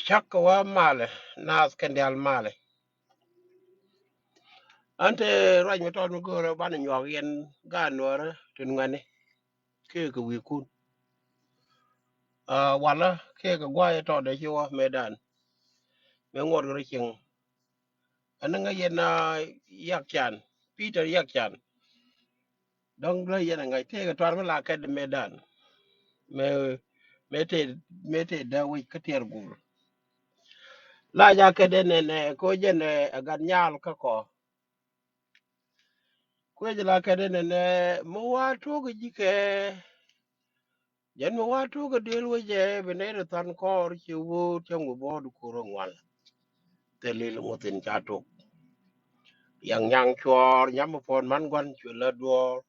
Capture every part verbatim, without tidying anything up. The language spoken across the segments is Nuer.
Cak kɛ wä malɛ, naath kɛn diaal malɛ. An te ruac mi tɔt mi go̱o̱rä banɛ nyuak yɛn gaat nuɔrä tin ŋuɛni kiɛ kɛ wi̱i̱kun. Walä kiɛ kɛ gua̱a̱c tɔt dee ci wä mëëdan. Mëë ŋuɔt kɛ rɔ cieŋ. Ɛn ŋäc yɛn Yak Can, Peter Yak Can. Dɔ̱ŋ lä yɛn a ŋa̱c tëëkɛ tuar mi la kɛt mëëdan. Mëë, mëë tëë, mëë tëë dee wi̱c kä tiɛɛr gul. La ja kɛt ɛn ɛn ɛ ko jɛn ɛ gat nyal kä kɔ. Kuec la kɛt ɛn ɛn ɛ mi wa tuɔk ji̱ kɛ. Jɛn mi wa tuɔk kä diel wecɛ bi nɛy ri than kɔɔr ci wut cä ŋu bɔɔd kur ŋual. Thil lil ŋuthin ca tok. Yaŋ nyaŋ cuɔɔr nyam mi puɔn man guan cuɛ lä duɔɔr.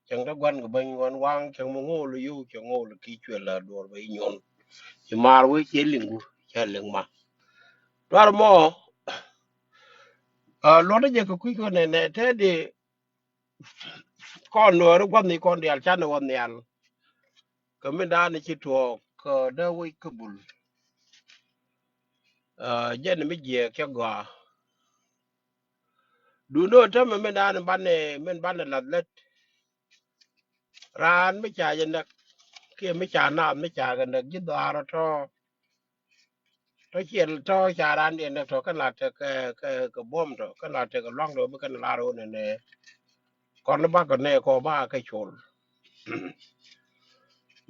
Cäŋ te guan kɛ bäny ɣɔn waŋ cäŋ mi ŋool yio̱w cäŋ ŋool ki cuɛ lä duɔɔr bä inyuɔn. Ci maar wee cie liŋdu cä liŋ ma. Duar mɔ luɔt jɛ kɛ kui̱ kɛ nɛ nɛ te di kɔn nuɔɔri gua̱th ni kɔn diaal canɛ wä nhial. Kɛ mi daani ci tuɔɔk kɛ dee wec kä bul. Jɛn mi jiɛɛk cä gɔaa. Duundä tämɛ min da̱a̱n in banɛ min banɛ lath lät. Raan mi ca jɛ näk kiɛ mi ca naath mi ca kɛ näk ji̱ dhɔaar ɔ tɔ̱. Tɔ̱ ciɛ tɔ̱ ca raan diɛn näk tɔ̱ kɛn la tek kɛ kɛ buɔ̱m tɔ̱ kɛn la tek kɛ lua̱ŋ tɔ̱ bi kɛn la ro̱o̱n ɛnɛ. Kɔn bakɔ nɛ kɔ ba kɛ col.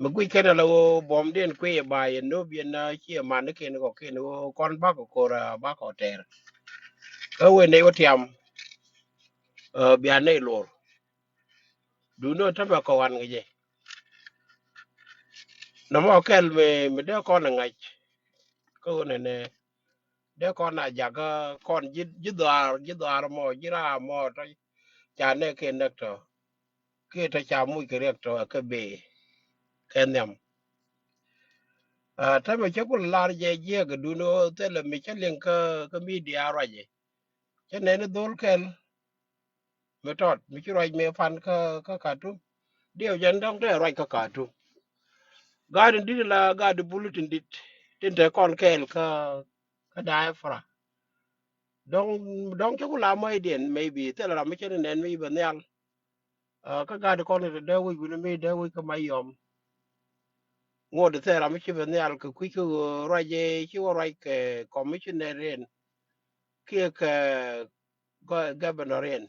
Mi guic kɛn ala ɣöö buɔ̱mdiɛn kui̱ ɛ ba yɛ nöp yɛn na ciɛ man ni kɛn kɔ kɛn ɣöö kɔn bakɔ kor bakɔ tɛr. Kä wen nɛ wä tiam bian nɛ luɔr. Dun ni wä tämɛ kɔ wan kɛ jɛ. Nɔmɔ kɛl mi mi dee kɔn ɛ ŋa̱c. Kä ɣöö nɛnɛ dee kɔn a jakä kɔn ji̱ ji̱ dhɔaar ji̱ dhɔaar mɔ ji̱ raam mɔ tɔ. Ca nɛ kɛ näk tɔ kiɛ tɔ ca muc kɛ riɛk tɔ ɛ kɛ bee kɛ nhiam. Aa tämɛ cä kul lar jɛ jiɛk kɛ dun ɣöö thilɛ mi cä liŋ kä kä midia ruacɛ. Cä nɛn i̱ dhol kɛl mi tɔt mi ci ruac mi pan kä kä Khartoum. Diɛw jɛn dɔ̱ŋ te ruac kä Khartoum. Gaat in dit la gaat in bul tin dit tin te kɔn kɛɛl kä kä diaspora. Dɔ̱ŋ dɔ̱ŋ cä ku la mɔcdiɛn maybe thil ram mi cä ni nɛn mi bɛ nhial. Kä gaat in kɔn in te dee wi̱c wi̱n mi dee wi̱c kä Mayɔm. Ŋot in thil ram mi ci bɛ nhial kɛ kui̱ kä ɣöö ruac ci wä ruac kɛ commissioner in kiɛ kɛ governor in.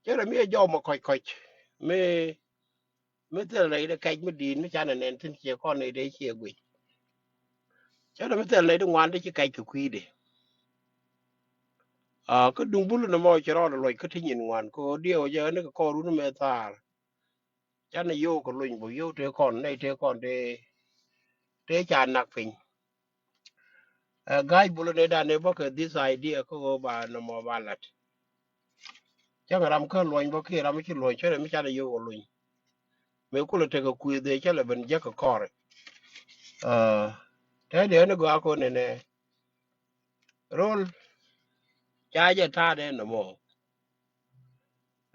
Cɛ rɛ mi ɛ jɔw mɔ kɔc kɔc mi mi thil rɛy de kɛc mi di̱i̱t mi canɛ nɛn thi̱n ciɛ kɔn nɛy de ciɛ guic. Cɛ rɛ mi thil rɛy de ŋuan de ci kɛc kɛ kui̱de. Kä duŋ bul ni mɔ cɛ rɔɔd luɔc kä ti nyin ŋuan kɛ ɣöö diɛw jɛ ni kɛ kɔɔr run mɛ thaar. Canɛ yio̱w kɛ lony bä yio̱w tëë kɔn nɛy tëë kɔn tëë tëë ca nak piny. Ɛ ga̱a̱c bul ni dan ni bä kɛ this idea kä ɣöö ba nɔmɔ ba lat. Cäŋ ram kä luɔny bä kiɛ ram mi ci luɔny cä rɛ mi canɛ yio̱w kɛ lony. Mëë kulɛ tekɛ kui̱ dhee cä lɛ ben jäk kɛ kɔɔr. Tɛn diɛ ni gɔaa kɔn nɛnɛ. Rol ca jɛ ta̱a̱dɛ nɔmɔ.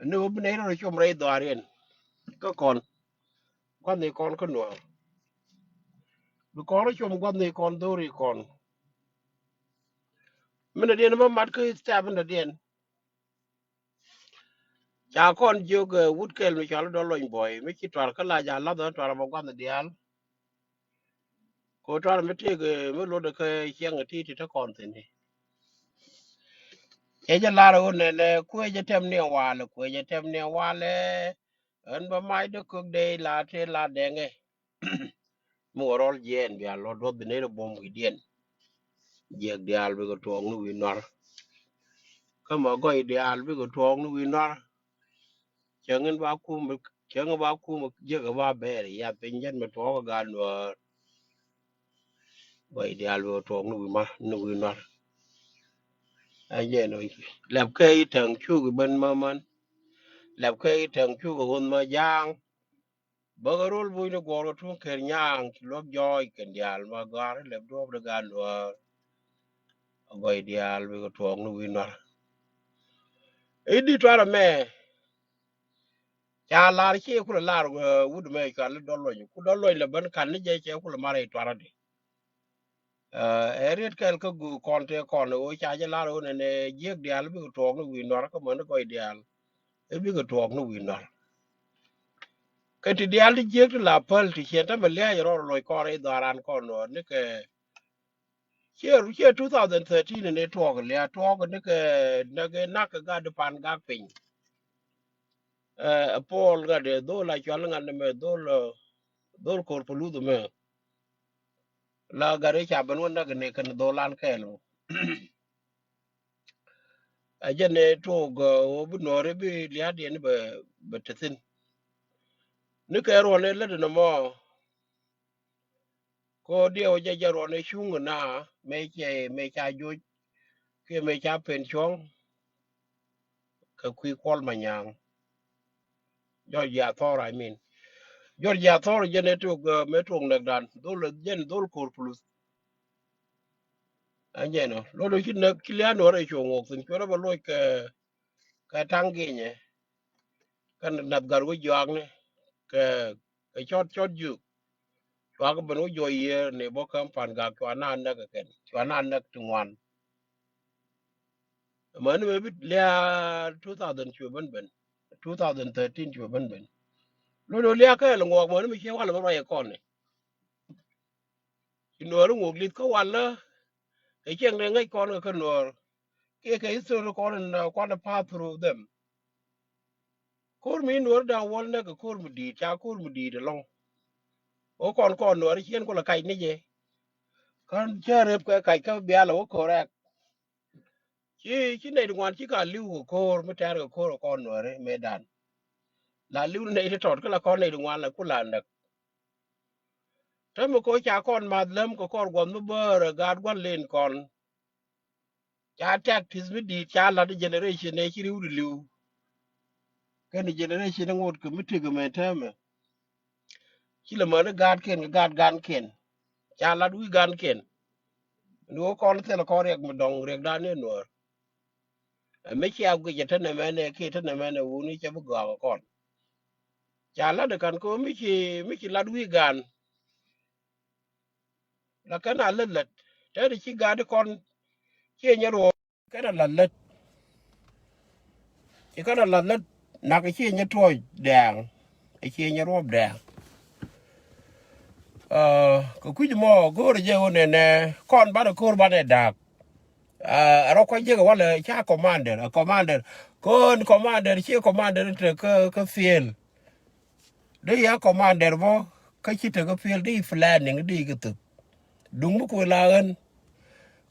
Ni wä bi nɛy rɔ com rɛy dhɔaar yɛn kä kɔn gua̱th ni kɔn kä nuɔ̱ɔ̱r. Bi kɔn rɔ com gua̱th ni kɔn dho̱ri kɔn. Min dɛ diɛn ma mat kä step in dɛ diɛn. Ca kɔn jiök wut kɛl mi cɔal dɔl lony bɔy mi ci tuar kä la ja lath ɣän tuar bä gua̱th ni diaal. Ko tuar mi tëëk mi lot kä ciɛŋ ti ti te kɔn thi̱n. Cɛ jɛ lar ɣöö nɛnɛ kuecä tɛm ni walɛ kuecä tɛm ni walɛ. Ɣän bä mac dee kök dee la te la dɛŋɛ. Mi wä rɔl jiɛɛn bia lɔ duɔth bi nɛy rɔ buɔ̱m wi̱diɛn. Jiɛk diaal bikɛ tuɔɔk ni wi̱i̱ nuar. Kä ma gɔy diaal bikɛ tuɔɔk ni wi̱i̱ nuar. Cäŋ in ba kum cäŋ in ba kum jiäk in ba bɛɛr yath piny jɛn mi tuɔɔk in gal nuäär. Gɔy diaal bikɛ tuɔɔk ni wi̱i̱ ma ni wi̱i̱ nuar. Ɛ jɛn ɔ lɛp kɛ i̱ täŋ cuk i̱ ben mä män. Lɛp kɛ i̱ täŋ cuk i̱ ɣoth mä ja̱a̱ŋ. Bäkɛ rol bucni guɔ̱ɔ̱r kɛ tuŋ ker nyaŋ ci luäk jɔɔc kɛn diaal ma gɔ̱a̱r lɛp duɔ̱ɔ̱p di gal luäär. A gɔy diaal bikɛ tuɔɔk ni wi̱i̱ nuar. I̱ di tuar ɛmɛ ca lar ci kulɛ lar wut ɛmɛ cual i̱ dɔl luɔny ku dɔl luɔny lɛ ben kan ni jɛ cɛ kulɛ mar i̱ tuar adi. Ɛ riet kɛl kä guur kɔn tëë kɔn ɣöö ca jɛ lar ɣöö nɛnɛ jiäk diaal bikɛ tuɔɔk ni wi̱i̱ nuɔr kä mäni gɔy diaal. I̱ bikɛ tuɔɔk ni wi̱i̱ nuɔr. Kɛ ti diaal ti jiäk ti la päl ti ciɛn tämɛ lia̱a̱c rɔɔd loc kɔn rɛy dhɔaaran kɔn nuɔɔr nikɛ ciɛ ciɛ two thousand thirteen ni tuɔɔk lia̱a̱ tuɔɔk nikɛ näk nak kɛ gat di pan gak piny. Ɛ Paul gat di dhol a cual ŋat ni mɛ dhol dhol kor puluth mɛ. La gat di ca ben wä näk ni kɛn dhol an kɛɛl mɛ. A jɛn ɛ tuɔɔk ɣöö bi nuɔɔri bi lia̱a̱diɛn bɛ bɛ te thi̱n. Ni kɛ ruɔn ɛ lät ni mɔ. Ko diɛw jɛ jɛ ruɔn ɛ cuŋ na mëë cɛ mëë ca joc kiɛ mëë ca pen cuɔ̱ŋ. Kɛ kui̱ Kuɔl Manyaŋ. Jɔr jiathɔr, I mean. Jɔr jiathɔr jɛn ɛ tuɔɔk mëë tuɔɔk näkdan dhol jɛn dhol kor puluth. An jɛn ɔ lot ɔ ci näk ci lia̱a̱ nuɔr ɛ cuɔ̱ŋ ŋuɔk thi̱n cuɔ̱rä bɛ loc kɛ kɛ ta̱ŋ gi̱nyɛ. Kɛn nath gat wä juaakni kɛ kɛ cɔt cɔt juk. Cuak ben wä juɔc yiëër ni bä käm pan gak cua na näk kɛ kɛn cua na näk ti ŋuan. Mäni mɛ bi lia̱a̱ two thousand cuɛ ben ben. Two thousand thirteen cuɛ ben ben. Lot ɔ lia̱a̱ kɛɛl ŋuɔk mäni mi ciɛ wal bä ruac ɛ kɔn ni. Ci nuɔɔri ŋuɔk li̱th kä walä. Kɛ ciɛŋ dee ŋäc kɔn kɛ kä nuɔɔr kiɛ kɛ history kɔn in kuan a pass through them. Ko̱r mi nuɔɔri da̱ŋ wäl näk kɛ ko̱r mi di̱i̱t ca ko̱r mi di̱i̱t ɛlɔ̱ŋ. Wä kɔn kɔn nuɔɔri ciɛn kulɛ kac ni jɛ. Kän cä rep kɛ kac kä bial a wä correct. Ci ci nɛy ti ŋuan ci ka li̱w kɛ ko̱r mi tɛ̈r kɛ ko̱r kɛ kɔn nuɔɔri mëëdan. La li̱w ni nɛy ti tɔt kä la kɔn nɛy ti ŋuan la kula näk. Täämɛ kɛ ɣöö ca kɔn math läm kɛ kɔn guɔth mi bäär ɛ gaat gua̱n len kɔn. Ca tɛk ti̱th mi di̱i̱t ca la̱t i̱ generation ëë ci ri̱wdi li̱w. Kɛn i̱ generation i̱ ŋot kɛ mi tëk ɛmɛ täämɛ. Ci lɛ mäni gaatkiɛn kɛ gaat gaankiɛn. Ca la̱t wi̱i̱ gaankiɛn. Ni ɣöö kɔn thilɛ kɔn riɛk mi dɔ̱ŋ riɛkdan ni nuäär. Ɛ mi cia guic ɛ te nɛmɛnɛ kiɛ te nɛmɛnɛ wuni cɛ bi gɔaa kɛ kɔn. Ca la̱t ɛ ka̱n kɛ ɣöö mi ci mi ci la̱t wi̱i̱ gaan. La kɛn a lät lät te ti ci gaat ti kɔn. Ciɛ nyɛ ruɔ̱ɔ̱p kɛn a la̱t lät. Ci kɛn a la̱t lät nak ciɛ nyɛ tuɔɔc dɛɛŋ. Ciɛ nyɛ ruɔ̱ɔ̱p dɛɛŋ. Kɛ kui̱c mɔ go̱o̱rɛ jɛ ɣöö nɛnɛ kɔn banɛ ko̱r banɛ da̱a̱k. Ɛ rɔ kɔc jek walɛ ca commander, ɛ commander. Kɔn commander ci commander te kä kä field. Dee ya commander bä kä ci te kä field dee planning dee kɛ thuk. Duŋ mi kuël a ɣän.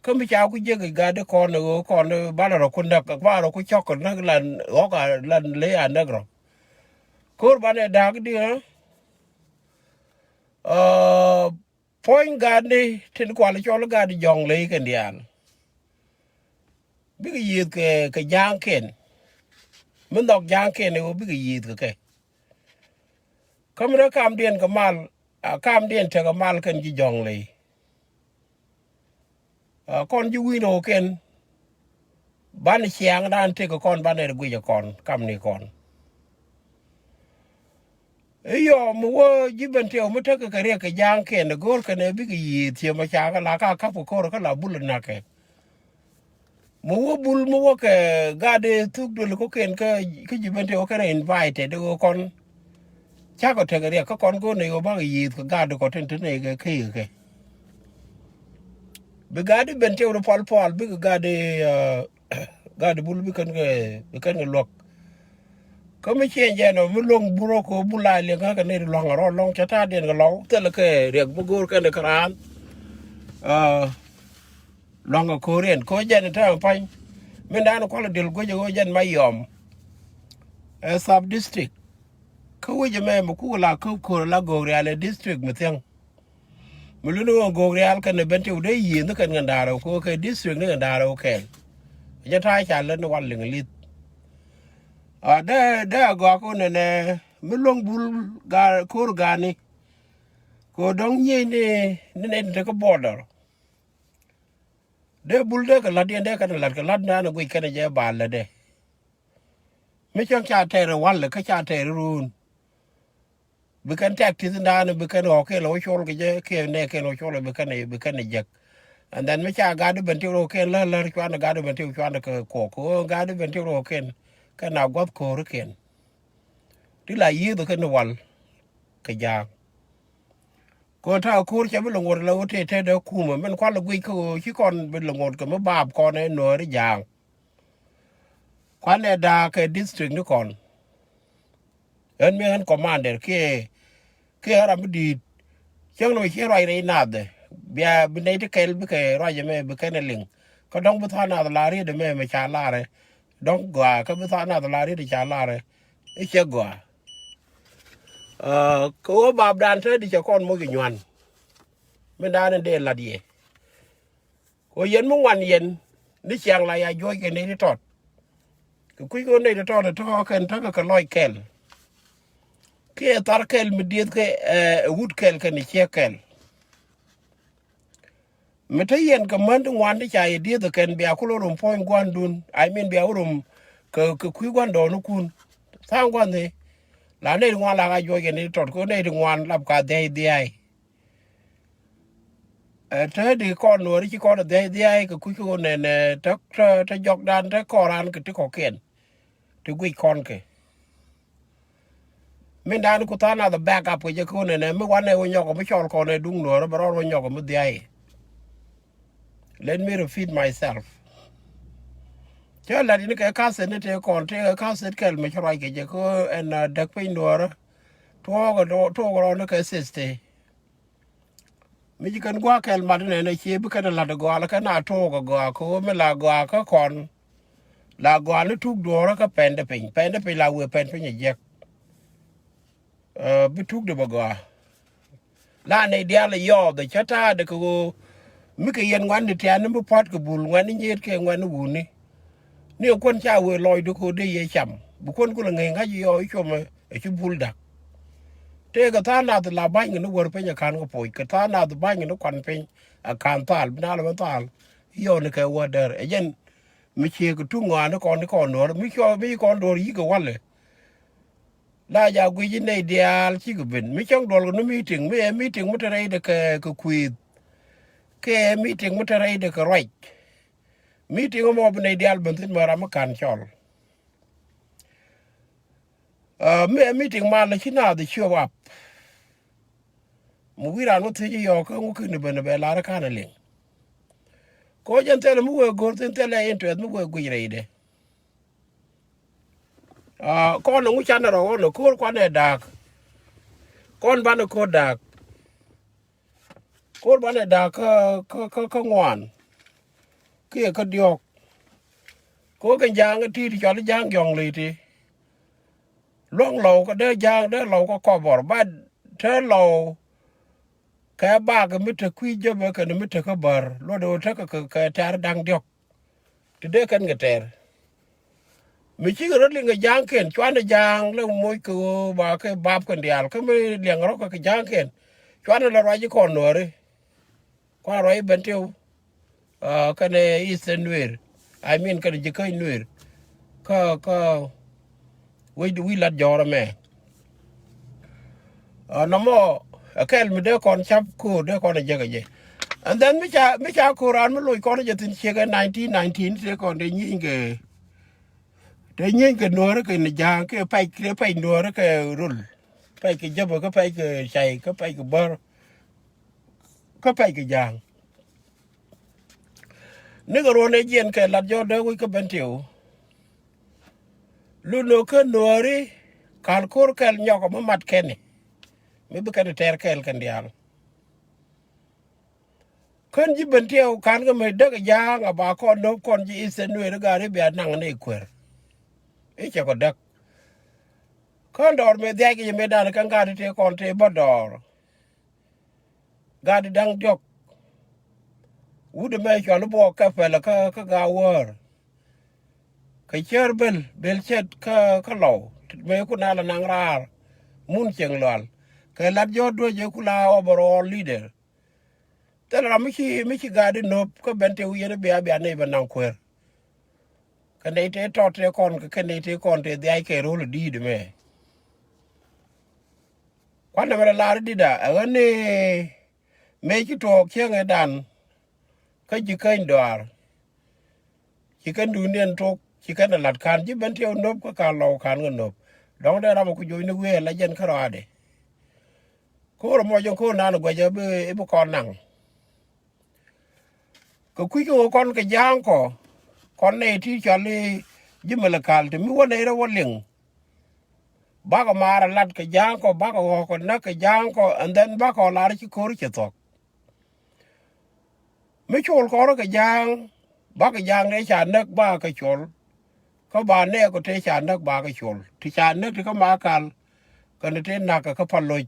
Kä mi ca ku jek i̱ gat dee kɔn ɛ ɣöö kɔn banɛ rɔ ku näk ba rɔ ku cɔk kɛ näk lan ɣɔk a lan ley a näk rɔ. Ko̱r banɛ da̱a̱k di ɣä. Puɔ̱ny gatni tin kual cɔl gat jɔ̱ŋ ley kɛn diaal. Bikɛ yiëëth kɛ kɛ ja̱a̱ŋkiɛn. Mi nhɔk ja̱a̱ŋkiɛn iwä bikɛ yiëëth kɛ kɛ. Kä mi rɛ kamdiɛn kɛ mal a kamdiɛn tekɛ mal kɛn ji̱ jɔ̱ŋ ley. Kɔn ji̱ wi̱i̱n ɣöökiɛn. Banɛ ciaŋdan tekɛ kɔn banɛ guic ɛ kɔn kamni kɔn. Iyɔ mi wä ji̱ ben tiɛw mi tekɛ kɛ riɛk kɛ ja̱a̱ŋkiɛn ɛ go̱o̱r kɛn ɛ bikɛ yiëëth ciɛ mɔ ca kɛ la ka ka̱p kɛ ko̱r kä la bul ɛ na̱kɛ. Mi wä bul mi wä kɛ gat i̱ thuk duël ko̱kiɛn kä ji̱ ben tiɛw kɛn ɛ invited ɛ ɣöö kɔn. Cakɔ tekɛ riɛk kä kɔn go̱o̱r nɛ ɣöö bakɛ yiëëth kɛ gat i̱ kɔ tin te nɛ kɛ key kɛ kɛ. Bi gat i̱ ben tiɛw ni pual pual bikɛ gat i̱ Gat bul bi kɛn kɛ bi kɛn kɛ luäk. Kä mi ciɛ jɛn ɔ mi luäŋ bul rɔ kɛ bul la liɛŋ kä kɛ nɛy ti luaŋ rɔ lɔŋ cɛ ta̱a̱diɛn kɛ lɔw thilɛ kɛ riɛk mi go̱o̱r kɛn kɛ raan. Luaŋ kɛ ko̱riɛn kɛ jɛn täämɛ pa̱ny. Min da̱a̱n kualɛ diɛl guic ɛ ɣöö jɛn ma yɔm. Ɛ sub district. Kä wec ɛmɛ mi kukɛ la kä ko̱r la go̱o̱k rial ɛ district mi thiäŋ. Mi luni ɣöö go̱o̱k rial kɛn ɛ ben tiw dee yiëë ni kɛn kɛn da̱a̱r ɛ kɛ district ni kɛn da̱a̱r ɛ kɛɛl. Jɛ ta̱a̱ ca lät ni wal liŋ li̱th. A dee dee a gɔaa kä nɛnɛ mi luäŋ bul ko̱r ga̱a̱ni. Kɛ dɔ̱ŋ nyiey ni ni nɛy ti te kä border. Dee bul dee kɛ la̱t yɛn dee kɛn la̱t kɛ la̱t naan guic kɛn jɛ ba lätdɛ. Mi cäŋ ca tɛɛr ɛ wal kä ca tɛɛr ɛ ruun. Bi kɛn tɛk ti̱th naan bi kɛn ɣɔ̱k kɛn lɛ wä col kɛ jɛ kɛ nɛ kɛn wä col bi kɛn bi kɛn jek. And then mi ca gat di ben ti rok ken lär lär cuan gat di ben ti cuan kɛ kuɔk kɛ ɣöö gat di ben ti rok ken kɛ na gua̱th ko̱r ken. Ti la yiëëth kɛ ni wal kɛ ja̱a̱ŋ. Kɔn ta̱a̱ ko̱r cɛ bi lɛ ŋot la ɣöö tëë tëë dee kumä min kual guic kä ɣöö ci kɔn bi lɛ ŋot kɛ mi baap kɔn ɛ nuääri ja̱a̱ŋ. Kuan ɛ da̱a̱ kɛ district ni kɔn. Ɣän mi ɣän commander kiɛ kiɛ ɣän ram mi di̱i̱t. Cäŋ ni mɛ ci ruac rɛy nath ɛ bia bi nɛy ti kɛl bikɛ ruac ɛmɛ bi kɛn ɛ liŋ. Kä dɔ̱ŋ bi tha̱a̱ŋ nath la riet ɛmɛ mɛ ca larɛ. Dɔ̱ŋ gɔaa kä bi tha̱a̱ŋ nath la riet ɛ ca larɛ. I̱ cɛ gɔaa. Kɛ ɣöö bapdan te di cɛ kɔn moc inyuan. Min da̱a̱n in dee la̱t yɛ. Kɛ ɣöö yɛn mi ŋuan yɛn ni ciaŋ la ya juɔc kɛ nɛy ti tɔt. Kɛ kui̱ kɛ ɣöö nɛy ti tɔt ɛ tɔ̱ kɛn tekɛ kɛ lɔc kɛl. Kiɛ thar kɛl mi dieth kɛ ɛ wut kɛl kɛn i̱ ciek kɛl. Mi te yɛn kɛ män ti ŋuan ti ca yɛ dieth kɛn bia kulɛ rum puɔ̱ny gua̱ndun. I mean bia wä rum kɛ kɛ kui̱ gua̱ndɔɔŋnikun. Tha̱a̱ŋ gua̱n thi la nɛy ti ŋuan la ka juɔc kɛ nɛy ti tɔt kɛ ɣöö nɛy ti ŋuan lap ka dhia̱c dhia̱c. Ɛ te di kɔn nuɔri ci kɔn dhia̱c dhia̱c kɛ kui̱ kɛ ɣöö nɛnɛ te te jɔkdan te kɔn ran kɛ ti kɔkiɛn. Ti guic kɔn kɛ. Min dan ku tha̱a̱ŋ nath back up kɛ jɛ kä nɛnɛ mi wanɛ wä nyɔk mi cɔl kɔn ɛ duŋ nuɔrä bɛ rɔɔd wä nyɔk mi dhia̱a̱. Let me repeat myself. Cä lat in kɛ kaset ni tëë kɔn tëë kaset kɛl mi ci ruac kɛ jɛ kä ɛn däk piny nuɔrä. Tuɔɔk tuɔɔk rɔɔd ni kɛ siste. Mi ci kɛn gua̱a̱k kɛl mat inɛn a cie bi kɛn a la̱t a gɔaa la kɛn a took a gɔaa kɛ ɣöö mi la gɔaa kä kɔn. La gɔaa ni tuk duɔ̱ɔ̱rä kä pɛn de piny pɛn de piny la wëë pɛn piny a jiäk. Bi tuk de bɛ gɔaa. La nɛy diaal a yɔɔth a cä ta̱a̱dɛ kɛ ɣöö mi kɛ yɛn ŋuɛ̈tni tiaani mi pua̱t kɛ bul ŋuɛ̈tni nyiet kɛ ŋuɛ̈tni wuni. Ni ɛ kuän ca wëë lɔcdu kɛ ɣöö dee yɛ cam bi kuän kulɛ ŋäc ŋa̱c yɔɔ i̱ cuɔmɛ. Ɛ ci bul da̱k. Tëëkɛ tha̱a̱ŋ nath la ba̱ny kɛ ni wär piny ɛ ka̱n kɛ poc kɛ tha̱a̱ŋ nath ba̱ny kɛ ni kuan piny ɛ ka̱n thal bi na lɛ bä thal. Yɔɔni kɛ wä däär ɛ jɛn mi ciek kɛ tuŋ ŋɔaani kɔn ni kɔn nuɔ̱ɔ̱r mi cɔ mi ci kɔn duɔ̱ɔ̱r yi̱k kɛ walɛ. La ja guic in nɛy diaal cikɛ ben mi cäŋ duɔl kɛ ni meeting mi ɛ meeting mi te rɛydɛ kɛ kɛ kuëëth. Kɛ ɛ meeting mi te rɛydɛ kɛ ruac. Meeting mɔ bi nɛy diaal ben thi̱n mɛ ram mi ka̱n cɔl. Mi ɛ meeting mal ci naath show up. Mi wi̱i̱ raan wä thiec yɔɔk kä ŋuki ni ben bɛ lar ka̱n a liŋ. Ko jɛn thilɛ mi wee go̱r thin thilɛ interest mi wee guic rɛydɛ. Kɔn ŋu canɛ rɔ ɣɔn ko̱r kuanɛ da̱a̱k. Kɔn banɛ ko̱r da̱a̱k. Ko̱r banɛ da̱a̱k kä kä kä ŋuan. Kiɛ kä diɔ̱k. Ko̱r kɛ ja̱a̱ŋ ti̱i̱t cɔl ja̱a̱ŋ jɔ̱ŋ li̱i̱ti. Luäŋ lɔw kä dee ja̱a̱ŋ dee lɔw kä kɔbɔr bat te lɔw. Kɛ bak mi te kui̱ jäpɛ kɛn mi te kä bär luɔt ɛ wä tekɛ kɛ tɛ̈r da̱ŋ diɔ̱k. Ti dee kɛn kɛ tɛr. Mi cikɛ rɔ liŋ kɛ ja̱a̱ŋkiɛn cuanɛ ja̱a̱ŋ lɛ moc kɛ ɣöö ba kɛ bap kɛn diaal kä mi liɛŋ rɔ kɛ kɛ ja̱a̱ŋkiɛn. Cuanɛ lɛ ruac kɔn nuɔri. Kuan ruac ben tiw. Kɛnɛ Eastern Nuer. I mean kɛnɛ ji̱ käc Nuer. Kä kä wec di wi̱i̱ lat jɔɔr ɛmɛ. Nɔmɔ ɛ kɛl mi dee kɔn cap ko̱o̱r dee kɔn ɛ jek ɛ jɛ. And then mi ca mi ca ko̱o̱r an mi loc kɔn ɛ jɛ thi̱n ciek ɛ nineteen nineteen tëë kɔn dee nyieeny kɛ dee nyieeny kɛ nuɔ̱ɔ̱rä kɛ ni ja̱a̱ŋ kɛ pɛc kɛ pɛc nuɔ̱ɔ̱rä kɛ rol. Pɛc kɛ jäpä kä pɛc kɛ cay kä pɛc kɛ bär. Kä pɛc kɛ ja̱a̱ŋ. Nikɛ ruɔ̱n ɛ jiɛn kɛ lat jɔ̱ɔ̱r dee wec kä ben tiw. Lun nöök kä nuääri ka̱l ko̱r kɛl nyɔk mi mat kɛni. Mi bi kɛn tɛr kɛl kɛn diaal. Kän ji̱ ben tiɛw ka̱n kä mëë däk ja̱a̱ŋ a ba kɔn nöp kɔn ji̱ Eastern Nuer ɛ ga̱a̱r i̱ bia naŋ ni kuer. I̱ cɛ kɔ däk. Kän dɔɔr mëë dhiac kɛ jɛ mëë dan kän ga̱a̱r ti tëë kɔn tëë bä dɔɔr. Ga̱a̱r ti da̱ŋ diɔ̱k. Wut ɛmɛ cual i̱ buɔɔk kɛ pɛl kä kä ga̱a̱ wäär. Kɛ cär bel bel cɛt kä kä lɔw mëë kun a la naŋ raar. Mun cieŋ lual kɛ lat jɔ̱ɔ̱t duec ëë kun a overall leader. Thilɛ ram mi ci mi ci gaat inöp kä ben tëë wi̱i̱ yɛn i̱ bia bia nɛy ben naŋ kueer. Kɛ nɛy tëë tɔt tëë kɔn kɛ kɛ nɛy tëë kɔn tëë dhiac kɛ ro̱l i̱ di̱i̱t ɛmɛ. Kuan nɛmɛ rɛ la̱r i̱ di̱t a ɛ ɣän ni mëë ci tuɔɔk cieŋ ëëdan. Kä ji̱ käny dɔaar, ci kɛn duundiɛn tok, ci kɛn ɛ la̱t ka̱n ji̱ Bentiu nöp kä ka̱n lɔw ka̱n kɛ nöp. Dɔ̱ŋ dee ram ɛ ku joc ni wëë la jɛn kärɔaadɛ. Ko̱r ɛmɔ jɛn ko̱r naan ɛ guɛcä i̱ bi kɔn naŋ. Kɛ kui̱ kɛ ɣöö kɔn kɛ ja̱a̱ŋ kɔ, kɔn nɛy ti cɔl i̱ ji̱ Malakal ti mi wä nɛy rɛw wä liŋ. Bakɔ maar ɛ lat kɛ ja̱a̱ŋ kɔ, bakɔ ɣɔ̱ɔ̱k kɔ näk kɛ ja̱a̱ŋ kɔ, and then bakɔ lar ci ko̱r cɛ thuɔ̱k. Mi col kɔrä kɛ ja̱a̱ŋ, bakɛ ja̱a̱ŋ tëë ca näk bakɛ col. Kä ba nɛɛk kɔ tëë ca näk bakɛ col. Ti ca näk ti kä Makal, kɛn tëë na̱k kɛ kä Paloc,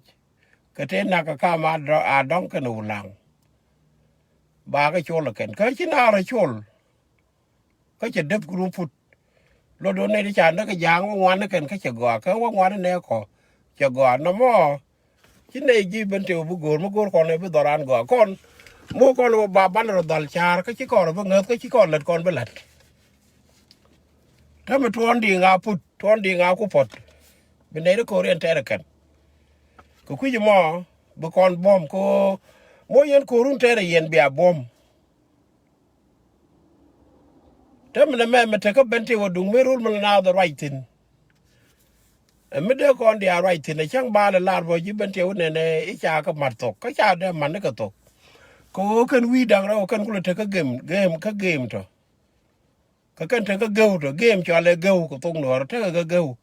kɛ tëë na̱k kɛ kam a dɔ̱ŋ kɛn Ulaŋ. Bakɛ col ɛ kɛn. Kä ci naar ɛ col. Kä cɛ dep kuru put. Luɔt duɔ̱n nɛy ti ca näk kɛ ja̱a̱ŋ wä ŋuan ni kɛn kä cɛ gɔaa. Kä wä ŋuan ni nɛɛk kɔ cɛ gɔaa. Nɔmɔ ci nɛy ji̱ Bentiu bi go̱o̱r, mi go̱o̱r kɔn ɛ bi dhɔran gɔaa. Kɔn, mi wä kɔn ɛ wä ba banɛ rɔ dhal ca̱a̱r, kä ci kɔn ɛ bi ŋäth, kä ci kɔn lät kɔn bi la̱t. Täämɛ tuɔɔn di̱i̱ŋ a put, tuɔɔn di̱i̱ŋ a ku puɔ̱t. Bi nɛy ti ko̱r yɛn tɛɛr ɛ kɛn. Kɛ kui̱c ɛmɔ, bi kɔn buɔ̱m, kɛ ɣöö mi wä yɛn ko̱run tɛɛr ɛ yɛn bia buɔ̱m. Täämɛ nɛmɛ, mɛ tekä Bentiu ɛ duŋ mi rul mi la naath ɛ ruac thi̱n. Ɛ mi dee kɔn diaal ruac thi̱n, ɛ cäŋ bal ɛ lar bä ji̱ Bentiu nɛnɛ i̱ ca kɛ mat thok, kä ca dee mat ni kɛ thok. Kɛ ɣöö kɛn wi̱i̱ da̱ŋ rɛw kɛn kulɛ tekä gem, gem, kä gem tɔ. Kä kɛn tekä geu tɔ, gem cɔalɛ geu kɛ thok Nuɔ̱ɔ̱r, tekɛ kɛ geu.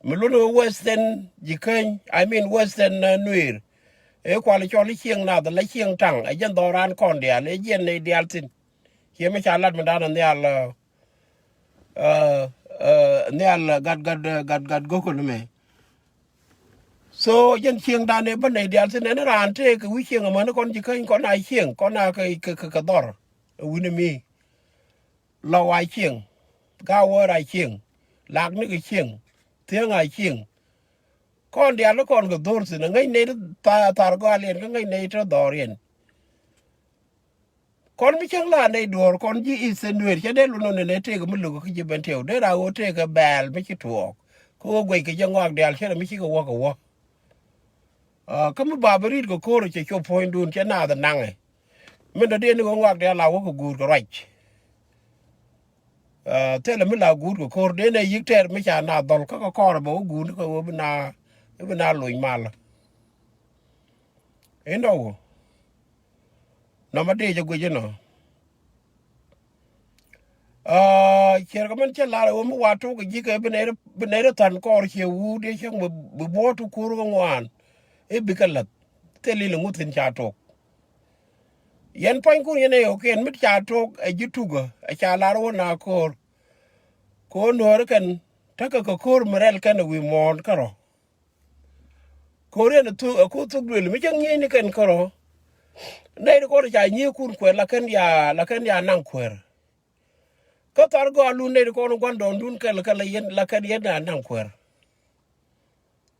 Mi luni ɣöö Western Jikäny, I mean Western, uh, Nuëër. Ëë kual cɔl i̱ cieŋ nath, la cieŋ taŋ, ɛ jɛn dhɔran kɔn diaal, ɛ jiɛn nɛy diaal thi̱n. Ciɛ mi ca lat mi dan ɛ nhial, uh, uh, uh, nhial, uh, gat, gat, uh, gat, gat go̱k ni mɛ. So, jɛn cieŋdan ëë bä nɛy diaal thi̱n, ɛn raan tëëk kɛ wi̱i̱ cieŋ amäni kɔn Jikäny, kɔn a cieŋ, kɔn a kɛ, kɛ, kɛ, kɛ dhɔr. Ɛ wi̱ni mi. Lɔw a cieŋ. Gaawäär a cieŋ. Lakni kɛ cieŋ. Thiäŋ a cieŋ. Kɔn diaal ni kɔn kɛ dho̱r thi̱n, ɛ ŋäc nɛy ti tha-, thar gɔaa liɛn, kä ŋäc nɛy ti dhɔr yɛn. Kɔn mi cäŋ la nɛy duɔ̱ɔ̱r kɔn ji̱ Eastern Nuer, cɛ dee lun nɔ nɛnɛ tëëk mi lo̱k kä ji̱ Bentiu. Dee ra ɣöö tëëk kɛ bɛɛl mi ci tuɔɔk. Kä ɣöö guɛc kɛ jɛ ŋɔak diaal cɛ rɛ mi cikɛ wä kɛ wä. Ah, kä mi ba bi ri̱t kɛ ko̱r cɛ cop puɔ̱nydun cɛ naath naŋɛ. Min dɔ̱diɛn ni ɣöö ŋɔak diaal la wä kɛ guur kɛ ruac. Ah, thilɛ mi la guut kɛ ko̱r, dee nɛ yi̱k tɛɛr mi ca na dhɔl kä kɛ kɔr bɛ wä guut ni kɛ ɣöö bi na, bi na loc mal. Inɔ wä. Nɔmɔ dee jɛ guic inɔ. Ah, ciɛr kɛ mɛn cɛ lar ɛ ɣöö mi wa tok kɛ ji̱ kɛ bi nɛy, bi nɛy than kɔr ciɛ wut i̱ cäŋ bi, bi buɔ̱ɔ̱t ti ko̱r kɛ ŋuan. I̱ bikɛ la̱th. Thil ilɛ ŋuthin ca tok. Yɛn pua̱nykun yɛn ɛ ɣökiɛn mi ca tok ɛ ji̱ tukä ɛ ca lar wä na ko̱r. Ko̱r Nuäär kɛn tekɛ kɛ ko̱r mi rɛl kɛn ɛ wi̱i̱ muɔ̱ɔ̱n kärɔ̱. Ko̱r yɛn ɛ thuk, ɛ ko̱r thuk duël mi cä ŋi̱eecni kɛn kärɔ̱. Nɛy ti kɔn ca nyiëëkun kuɛɛr la kɛn ya, la kɛn ya naŋ kuɛɛr. Kä thar gɔaa lun nɛy ti kɔn gua̱ndɔɔŋdun kɛl, kɛl la yɛn, la kɛn yɛn ya naŋ kuɛɛr.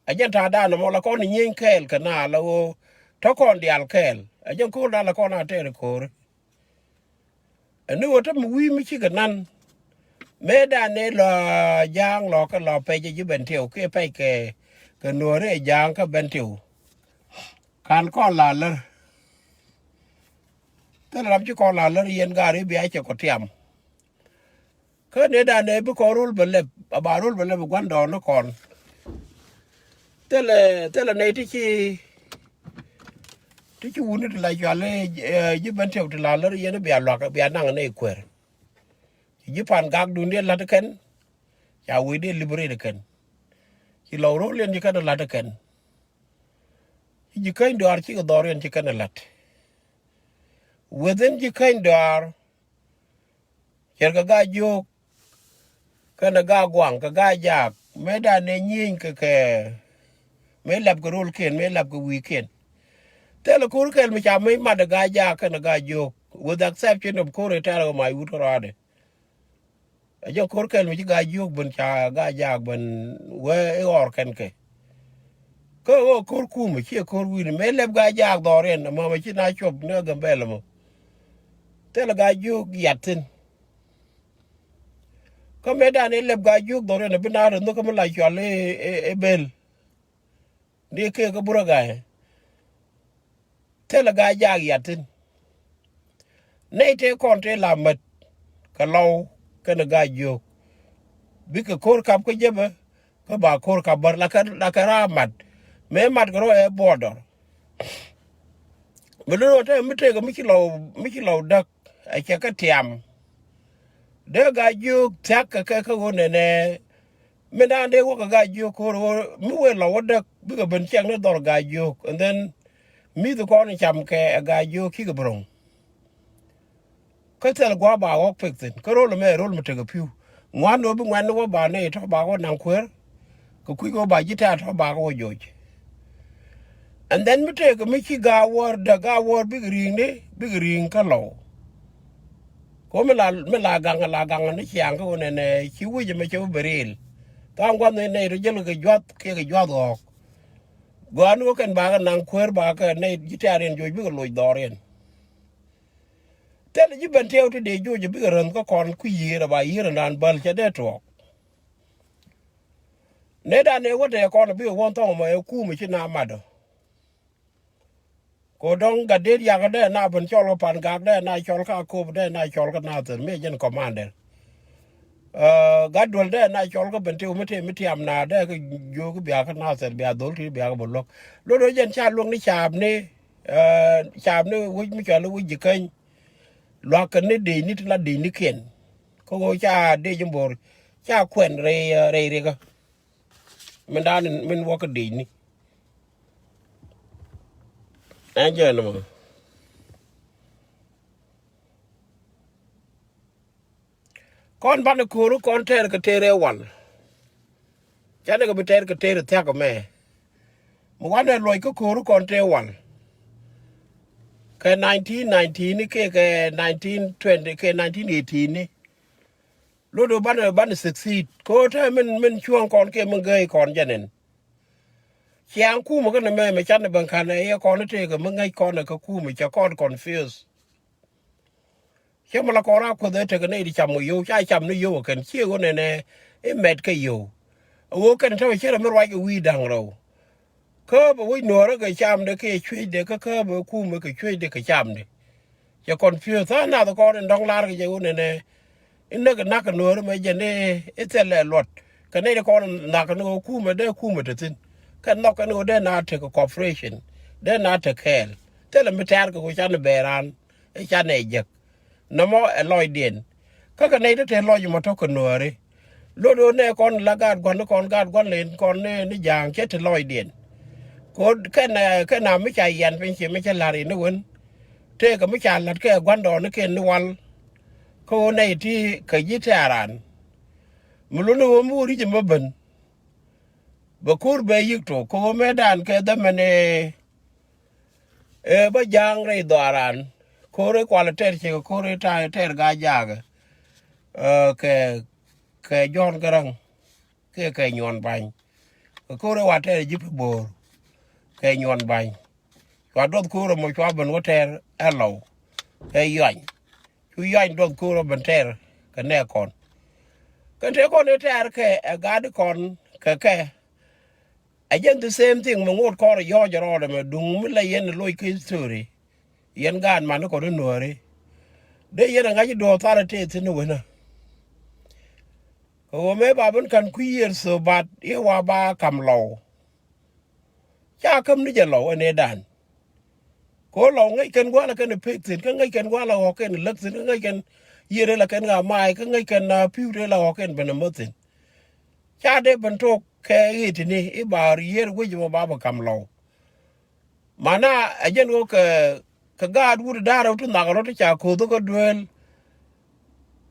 Ɛ jɛn ta̱a̱dan ɛmɔ la kɔn nyieny kɛɛl kɛ na la ɣöö tɔ̱ kɔn diaal kɛɛl. Ɛ jɛn ko̱o̱ldan la kɔn a tɛɛr ko̱o̱ri. Ɛn ni ɣöö te mi wi̱i̱ mi cikɛ nan. Mëëdan ni lɔ ja̱a̱ŋ lɔ kä lɔ pɛc ɛ ji̱ Bentiu kiɛ pɛc kɛ, kɛ Nuääri ɛ ja̱a̱ŋ kä Bentiu. Ka̱n kɔn la lär. Thilɛ ram ci kɔn la lär yɛn gaari bia cɛ kɔ tiam. Kä nëëdan ëë bi kɔn rol bɛ lɛp, a ba rol bɛ lɛp gua̱ndɔɔŋni kɔn. Thilɛ, thilɛ nɛy ti ci, ti ci wuni ti la cual i̱, eh, ji̱ Bentiu ti la lär yɛn bia luak, bia naŋ nɛy kueer. Ci ji̱ Pangak duundiɛn la̱t kɛn, ca wecdiɛn liberate kɛn. Ci Lɔw Ro̱l yɛn ci kɛn la̱t kɛn. Ci ji̱ Käny Dɔaar cikɛ dhɔr yɛn ci kɛn la̱t. Within ji̱ Käny Dɔaar, cɛr kɛ Gaa Jiök, kɛnɛ Gaa Guaŋ, kɛ Gaa Jaak, mëëdan ɛ nyieny kɛ kɛ, mëë lɛp kɛ ro̱lkiɛn, mëë lɛp kɛ wi̱i̱kiɛn. Thilɛ ko̱r kɛl mi ca mëë mat ɛ Gaa Jaak kɛnɛ Gaa Jiök, with the exception of ko̱r ɛ tɛ̈r kɛ mac wut kärɔaadɛ. Ɛ jɛ ko̱r kɛl mi ci Gaa Jiök ben ca Gaa Jaak ben wee i̱ ɣɔr kɛn kɛ. Kä ɣöö ko̱r kumɛ, ciɛ ko̱r wi̱ni. Mëë lɛp Gaa Jaak dhɔriɛn, ɛmɔ mɛ ci na cuɔp ni ɛ Gambɛl ɛmɔ. Thilɛ Gaa Jiök yat thi̱n. Kä mëëdan ëë lɛp Gaa Jiök dhɔriɛn, ɛ bi na rɛ nhök kä mi la cual i̱, i̱, i̱ Bel. Ni kek kä Burɛ Ga̱a̱y. Thilɛ Gaa Jaak yat thi̱n. Nɛy tëë kɔn tëë la mät kɛ Lɔw kɛnɛ Gaa-jiök, bikɛ ko̱r kap kä jepɛ, kä ba ko̱r kap bär, la kɛ, la kɛ raa mat. Mëë mat kɛ rɔ ɛ border. Bɛ lun ɣän te mi tëëkɛ mi ci Lɔw, mi ci Lɔw däk, ɛ cɛ kɛ tiam. Dee Gaa-jiök thia̱k kɛ kɛ kä ɣöö nɛnɛ, min daan dee wä kɛ Gaa-jiök ko̱r ɣöö mi wëë Lɔw wä däk, bikɛ ben ciɛŋ ni dhɔr Gaa-jiök, and then mi̱th kɔn cam kɛ ɛ Gaa-jiök kikɛ bi ro̱ŋ. Kä thil gua̱a̱ ba ɣɔ̱k pek thi̱n, kä ro̱l ɛmɛ ro̱l mi tekɛ pi̱u. Ŋuan ɣöö bi ŋuɛ̈tni wä ba nɛy tɔ̱ ba wä naŋ kueer, kɛ kui̱c ɣöö ba ji̱ tɛ̈r tɔ̱ ba kɛ wä joc. And then mi tëëkɛ mi ci Gaa-wäär däk, Gaa-wäär bikɛ ri̱i̱ŋni, bikɛ ri̱i̱ŋ kä Lɔw. Kɛ ɣöö mi la, mi la gaŋ, la gaŋ ni ciaŋ kä ɣöö nɛnɛ ci wi̱c ɛmɛ cɛ wä ben riil. Tha̱a̱ŋ gua̱th ni nɛy tɔ̱ jäl kɛ jua̱th kiɛ kɛ jua̱th ɣɔ̱ɔ̱k. Gɔaa ni wä kɛn ba kɛ naŋ kueer ba kɛ nɛy ji̱ tɛ̈r in joc bikɛ loc dhɔriɛn. Thilɛ ji̱ ben tiɛw ti dee joc bikɛ ränh kä kɔn kui̱ yiëër ɛ ba yiëër ɛn raan bäl cɛ dee tuɔɔk. Nɛy dan ëë wä tɛɛ kɔn bikɛ wä thɔŋ ɛmɔ ɛ kumɛ ci na matdɔ. Ko dɔ̱ŋ gat det yakä dee na ben cɔl kä Pan Gak, dee na cɔl kä Akop, dee na cɔl kä Nathir mi jɛn commander. Ɛ, gat duel dee na cɔl kä Bentiu mi te mi tiam na dee kä jiök bia kä Nathir bia dhol ti bia kä bä luäk. Lot ɣöö jɛn ca luäk ni caapni, ɛ, caapni wec mi cɔal i̱ wec Jikäny. Luakä ni dec ni ti la dec ni kiɛn. Kä ɣöö ca dec in bo̱r ca kuɛn rɛy, ɛ, rɛy rikä. Min dan min wä kä dec ni. Ɛn jɛ ni mɔ. Kɔn banɛ ko̱ri kɔn tɛr kɛ tëër ɛ wal. Canɛ kɛ bi tɛr kɛ tëër ɛ thia̱k ɛmɛ. Mi wanɛ luɔc kä ko̱ri kɔn tëër wal. Kɛ nineteen nineteen kɛ, kɛ nineteen twenty kɛ nineteen eighteen ni. Lot ɣöö banɛ, banɛ succeed. Kɛ ɣöö te min, min cuɔ̱ɔ̱ŋ kɔn kiɛ min gääy kɔn jɛn ɛn. Ciaŋ kumɛ kä nɛmɛ mɛ canɛ ben ka̱n ɛ yɛ kɔn i̱ tëëkɛ mi ŋäc kɔn ɛ kä kumɛ cɛ kɔn confuse. Cä mi la kɔn raa kuäth ɛ tekɛ nɛy ti cam kɛ yio̱w, ca cam ni yio̱w ɛ kɛn ciɛ ɣöö nɛnɛ i̱ mɛt kä yio̱w. Ɛ ɣöö kɛn te wä cärɛ mi ruac kɛ wi̱i̱ da̱ŋ rɛw. Kä bɛ wec nuɔ̱ɔ̱rä kɛ camdɛ kiɛ cuecdɛ kä kä bɛ kumɛ kɛ cuecdɛ kɛ camdɛ. Cɛ confuse tha̱a̱ŋ nath kɔn in dɔ̱ŋ lar kɛ jɛ ɣöö nɛnɛ. Inɛ kɛ nak kɛ nuɔ̱ɔ̱rä mɛ jɛ ni i̱ thilɛ luɔt. Kɛ nɛy ti kɔn in nhak kɛ ni ɣöö kumɛ dee kumɛ te thi̱n. Kɛ nhɔk kɛ ni ɣöö dee na tekɛ cooperation. Dee na tekɛ kɛɛl. Thilɛ mi tɛ̈r kɛ ɣöö canɛ bɛɛran. I̱ canɛ jek. Nɔmɔ ɛ lɔcdiɛn. Kä kɛ nɛy ti te lɔc mɔ tɔ̱ kɛ nuääri. Lot ɣöö nɛ kɔn la gaat gua̱n ni kɔn gaat gua̱n lɛ in kɔn ni, ni ja̱a̱ŋ cɛ te lɔcdiɛn. Kɛ ɣöö kɛn, ɛ, kɛn a mi ca yian piny ciɛ mi cä la̱r in ni wen. Tëëkɛ mi ca la̱t kɛ gua̱ndɔɔŋnikiɛn ni wal. Kä ɣöö nɛy ti kɛ ji̱ tɛ̈ran. Mi lot ni ɣöö mi wä ri̱c ɛmɛ ben. Bɛ ko̱r bɛ yi̱k tok kɛ ɣöö mëëdan kɛ dhämɛn ëë, ëë bä ja̱a̱ŋ rɛy dhɔaaran. Ko̱r ëë kualɛ tɛr ciek ko̱r ëë ta̱a̱ tɛr Gaa-jaak. Ɛ, kɛ, kɛ Jɔ̱ɔ̱n Gäräŋ. Kɛ, kɛ Nyuɔn Ba̱ny. Kɛ ko̱r ëë wa tɛr ji̱ pi bo̱o̱r. Kɛ Nyuɔn Ba̱ny. Cua duɔth ko̱r ɛmɔ cua ben wä tɛr ɛ Lɔw. Kɛ Yuany. Cu Yuany duɔth ko̱r ɔ ben tɛr kɛ nɛ kɔn. Kɛn te kɔn i̱ tɛr kɛ ɛ gaat kɔn kɛ kɛ. Ɛ jɛn the same thing mi ŋot kɔn i̱ yɔ̱ɔ̱c rɔɔdɛ mɛ duŋ mi la yɛn loc kä history. Yɛn gaat man kɔn i̱ nuääri. Dee yɛn ɛ ŋa̱c i̱ duɔ̱ɔ̱r thar i̱ tëë thi̱n i̱ wenä. Kɛ ɣöö mëë ba ben ka̱n kui̱ years so bat i̱ wa ba ka̱m Lɔw. Ca käm ni jɛ Lɔw ɛ nɛy dan. Kɛ ɣöö Lɔw ŋäc kɛn gua̱a̱lä kɛn ɛ pek thi̱n, kä ŋäc kɛn gua̱a̱lä ɣɔ̱k kɛn läk thi̱n, kä ŋäc kɛn yiëër ila kɛn ɣaa maay, kä ŋäc kɛn, ah, pi̱w te ila ɣɔ̱k kɛn ben ɛmä thi̱n. Ca dee ben tok kɛ ɣet ti̱ni i̱ ba yiëër wec ɛmɔ ba bɛ ka̱m Lɔw. Mana ɛ jɛn ɣöö kɛ, kɛ gaat wut da̱a̱r rɛw ti nhak rɔ̱ ti ca ko̱th kä dueel.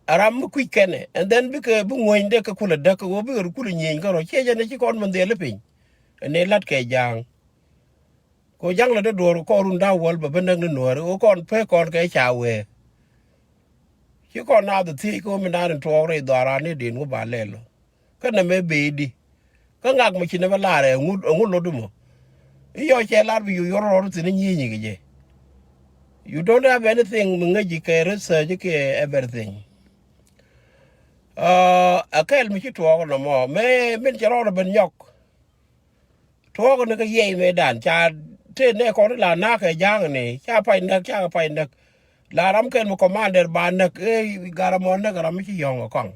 Ɛ ram mi kui̱c kɛnɛ, and then bikɛ bi ŋuäny dee kɛ kulɛ däk kɛ ɣöö bikɛ kulɛ nyieny kärɔ̱, ciɛ jɛn ɛ ci kɔn min dhiɛl i̱ piny. Ɛn ëë la̱t kɛ ja̱a̱ŋ. Kɛ ɣöö ja̱ŋ lɛ dee duɔ̱ɔ̱r kɔn run da̱ŋ wäl bɛ ben näk ni nuääri ɣöö kɔn pek kɔn kɛ ca wee. Ci kɔn naath thiec kɛ ɣöö mi naan in tuɔɔk rɛy dhɔaaran ni di̱i̱n ŋu ba lɛl ɔ. Kä nɛmɛ bëëdi. Kä ŋak mi ci nɛmɛ lar ɛ ŋu, ɛ ŋu lot mɔ. I̱ yɔc cɛ lar bi yu yuɔr rɔɔd thi̱n i̱ nyieenyi kɛ jɛ. You don't have anything mi ŋäc ji̱ kɛ research kɛ everything. Ɛ kɛl mi ci tuɔɔk nɔmɔ. Mëë min cɛ rɔɔd ɛ ben nyɔk. Tuɔɔk ni kä yiɛy mëëdan ca tëë nɛ kɔn la na̱k kɛ ja̱a̱ŋ ni ca pay näk ca kɛ pay näk. La ram kɛn mi commander ba näk, ɛ, gat ram ɔ näk ram mi ci yɔ̱ŋ ɛ kɔaŋ.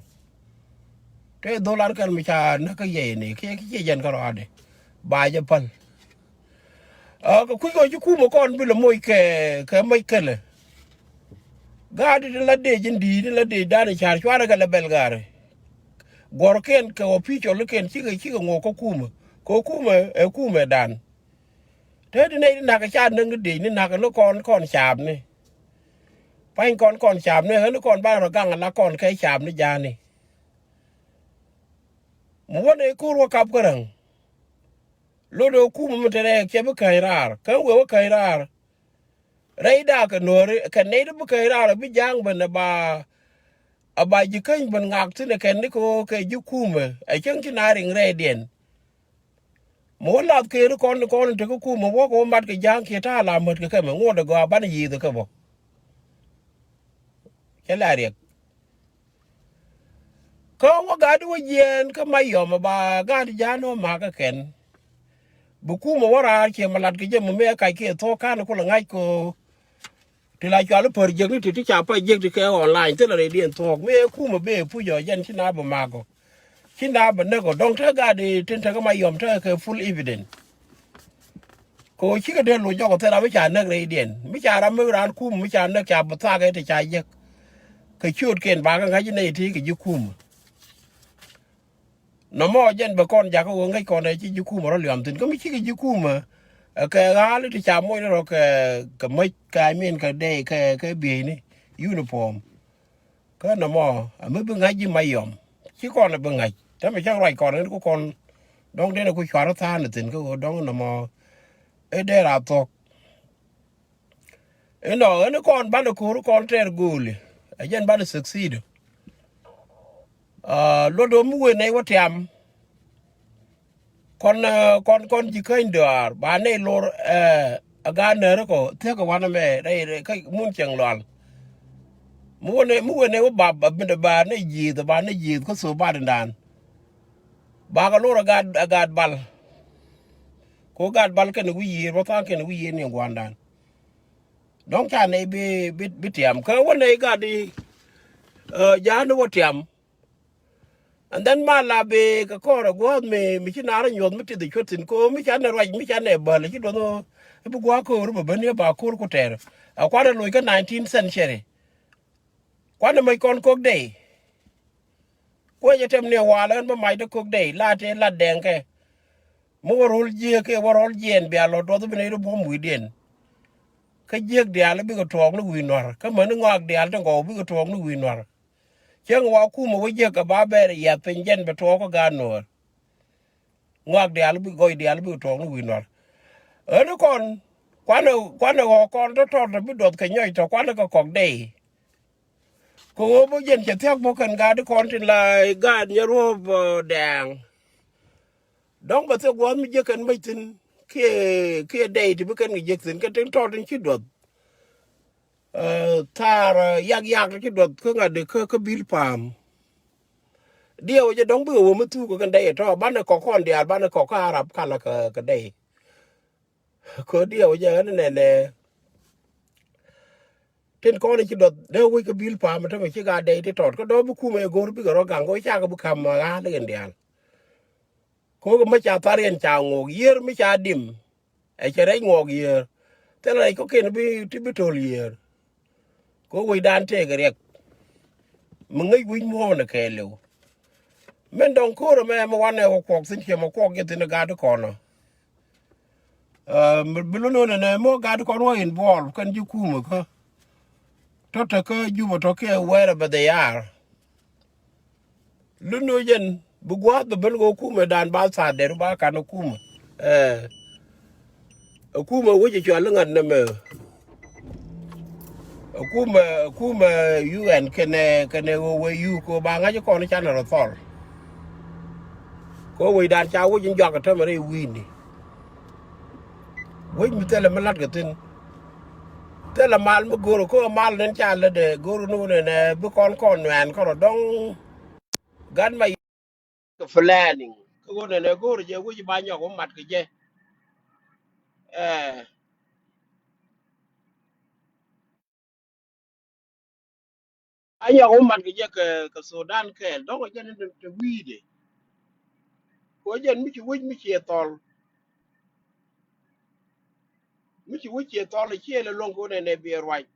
Te dhol an kɛn mi ca näk kä yɛy ni kiɛ ki ciɛ jɛn kä rɔadɛ ba jɛ päl. Ɛ, kɛ kui̱c kɔ ci kumɛ kɔn bi lɛ moc kɛ, kɛ moc kɛlɛ. Gaat ti la dee ji̱n di̱i̱t ti la dee dan i̱ ca̱r cuarɛ kɛ lɛ bɛl gaari. Guɔ̱rkɛn kɛ official kɛn cikɛ, cikɛ ŋuɔk kä kumɛ. Kɛ kumɛ ɛ kumɛ dan. Te ti nɛy ti na̱k ca näk ni dec ni na̱k ni kɔn, kɔn caapni. Pa̱ny kɔn, kɔn caapni ɣän ni kɔn ban rɔ gaŋ ala kɔn kɛ caapni ja̱a̱ni. Mi wä nɛy ko̱r wä kap kä räŋ. Lot ɛ kumɛ mi te rɛɛk cɛ bi käny raar kä wee wä käny raar. Rɛy da̱a̱ kɛ nuɔ̱ɔ̱ri kɛ nɛy ti bi käny raar bi ja̱a̱ŋ ben ɛ ba, ɛ ba ji̱ käny ben ŋak thi̱n ɛ kɛn ni kɛ ɣöö kɛ ji̱ kumɛ ɛ cäŋ ci na riŋ rɛydiɛn. Mi wä lath keri kɔn, kɔn te kä kumɛ wä kɛ wä mat kɛ ja̱a̱ŋ kiɛ ta̱a̱ la mät kɛ kɛmɛ ŋuɔ̱t ɛ gɔaa banɛ yiëëth ɛ kɛ bä. Cɛ la riɛk. Kä wä gat wä jiɛɛn kä Mayɔm ɛ ba gat ja̱a̱n wä makä kɛn. Bi kumɛ wä raar ciɛ mɛ lat kɛ jɛ mɛ mëë kac kiɛ thuɔ̱k ka̱n kulɛ ŋa̱c kɛ ɣöö ti la cual i̱ pär jiäkni ti ti ca pa jiäk ti kɛ online thilɛ rɛydiɛn thuɔ̱k mëë kumɛ bee puc ɔ jɛn ci na bɛ mak ɔ. Ci na bɛ näk ɔ dɔ̱ŋ te gat i̱ tin te kä Mayɔm te kɛ full evidence. Kɛ ɣöö cikɛ dee loc jɔk ɔ thil ram mi ca näk rɛydiɛn mi ca ram mi raan kumɛ mi ca näk ca bɛ thak ɛ ti ca jiäk. Kɛ ciöötkiɛn bakɛ ŋa̱c i̱ nɛy ti kɛ ji̱ kumɛ. Nɔmɔ jɛn bɛ kɔn jakä ɣöö ŋäc kɔn ɛ ci ji̱ kumɛ rɔ liɔam thi̱n kä mi cikɛ ji̱ kumɛ. Ɛ kɛ ɣa̱a̱l ti ca moc ni rɔ kɛ, kɛ mäc kɛ I mean kɛ dɛy kɛ, kɛ bieyni uniform. Kä nɔmɔ ɛ mi bi ŋa̱c ji̱ Mayɔm ci kɔn ɛ bi ŋa̱c täämɛ cäŋ ruac kɔn ɣän ku kɔn. Dɔ̱ŋ den ɛ ku cuarä tha̱a̱n ɛ thi̱n kä ɣöö dɔ̱ŋ nɔmɔ i̱ dee ra thuɔ̱k. Inɔ ɣän kɔn banɛ ko̱r kɔn tɛɛr go̱o̱li ɛ jɛn banɛ succeed. Luɔt ɣöö mi wen nɛy wä tiam. Kɔn, kɔn, kɔn ji̱ käny dɔaar ba nɛy lor. Ɛ gaat nääri kɔ thiäk kɛ wanɛ mɛ rɛy, rɛy kä mun cieŋ lual. Mi wen nɛy, mi wen nɛy wä bap a bindɛ ba nɛy ji̱th, ba nɛy ji̱th kä thop batdan. Bakɛ lor a gaat, a gaat bal. Ko gaat bal kɛn wi̱i̱ yiëër wä tha̱a̱ŋ kɛn wi̱i̱ yiëër ni gua̱ndan. Dɔ̱ŋ ca nɛy bi, bi, bi tiam kä wä nɛy gat i̱ ja̱a̱n wä tiam. And then ma la bi kɛ kɔr a gua̱a̱th mi, mi ci naar a nyuɔ̱th mi tith a cuɔ̱t thi̱n ko mi ca nɛ ruac mi ca nɛ bäl ci duɔth. I̱ bi gua̱a̱ ko̱o̱r bä ben i̱ ba ko̱o̱r ku tɛr. A kuan a loc kä nineteen century. Kuan a mäc kɔn kok dee. Kuecä tɛm ni wal ɣän bä mac dee kok dee la tëë lat dɛŋkɛ. Mi wä ro̱l jiëëk kɛ wä rɔl jiɛɛn bia lɔ duɔth bi nɛy ri buɔ̱m wi̱i̱diɛn. Kä jiëëk diaal bikɛ tuɔɔk ni wi̱i̱ nua̱r kä mäni ŋɔak diaal ti gɔw bikɛ tuɔɔk ni wi̱i̱ nua̱r. Cäŋ wa kumɛ wä jiäk kɛ ba bɛɛr yath piny jɛn bɛ tuɔɔk kä gaat nuäär. Ŋɔak diaal bi gɔy diaal bikɛ tuɔɔk ni wi̱i̱ nua̱r. Ɣän kɔn kuanɛ, kuanɛ ɣɔɔ kɔn tɔ̱tɔ̱ tɔ bi duɔth kɛ nyɔc tɔ kuanɛ kɛ kɔk dee. Kɛ ɣöö bä jɛn cɛ thia̱k bä kɛn gaat kɔn tin la gaat nyɛ ruɔ̱p dɛɛŋ. Dɔ̱ŋ bɛ thiek gua̱a̱th mi jiäk kɛn mäc thi̱n kiɛ, kiɛ dɛy ti bi kɛn kɛ jiäk thi̱n kɛ tin tɔt in ci duɔth. Thaar yak yak ti ci duɔth kä ŋa̱t di kä, kä bil pa̱a̱m. Diɛw jɛ dɔ̱ŋ bikɛ wä mi thuk kɛ kɛn dɛy tɔ banɛ kɔk kɔn diaal banɛ kɔk kä Arab kalä kɛ, kɛ dɛy. Kɛ diɛw jɛ ɣän nɛnɛ. Tin kɔn ci duɔth dee wec kä bil pa̱a̱m tɔmɛ ci gat dɛy ti tɔt kä dɔ̱ bi kumɛ go̱r bikɛ rɔ gaŋ kɛ wec cakɛ bi ka̱m ɣa̱a̱l kɛn diaal. Kokɛ mi ca thar yɛn ca ŋuɔk yiër mi ca dim. Ɛ cɛ rɛc ŋuɔk yiër. Thilɛ rɛc kɔ̱kiɛn bi ti bi to̱l yiër. Kɛ wecdan tëëkɛ riɛk. Mi ŋäc wi̱c muɔ̱ɔ̱n ɛ kɛɛliw. Min dɔ̱ŋ ko̱r ɛmɛ mi wanɛ wä kuɔk thi̱n ciɛ mɛ kuɔk jɛ thi̱n ɛ gat kɔnɔ. Bi lun wä nɛnɛ mɔ gat kɔn wä involve kɛn ji̱ kumɛ kä. Tɔ tekä Jubɛ tɔ kiɛ wherever they are. Lun wä jɛn bi gua̱a̱th bɛ ben kɛ kumɛ dan ba thaat dɛr ba kan kumɛ. Ɛ kumɛ wec cual ŋa̱t nɛmɛ. Kumɛ, kumɛ U N kɛnɛ, kɛnɛ ɣöö wee U K ba ŋa̱c kɔn canɛ rɔ thɔl. Kɛ wecdan ca wec in juak ɛ tämɛ rɛy wi̱i̱ni. Wec mi thilɛ mi la̱tkɛ thi̱n. Thilɛ mal mi go̱o̱r kä mal nen ca lätdɛ go̱o̱r ni wunɛ nɛ bi kɔn kɔn nuɛɛn kärɔ dɔ̱ŋ. Gat ma kɛ planning kä wunɛ nɛ go̱o̱r jɛ wec ba nyɔk wä mat kɛ jɛ. Ɛ A nyɔk wä mat kɛ jɛ kɛ, kɛ Sudan kɛɛl. Dɔ̱ŋ ɛ jɛn in te wi̱i̱dɛ. Kɛ jɛn mi ci wec mi ci ɛ thɔl. Mi ci wec ci ɛ thɔl ɛ ciɛ lɛ luɔ̱ŋ kɛ wä nɛnɛ biɛ ruac.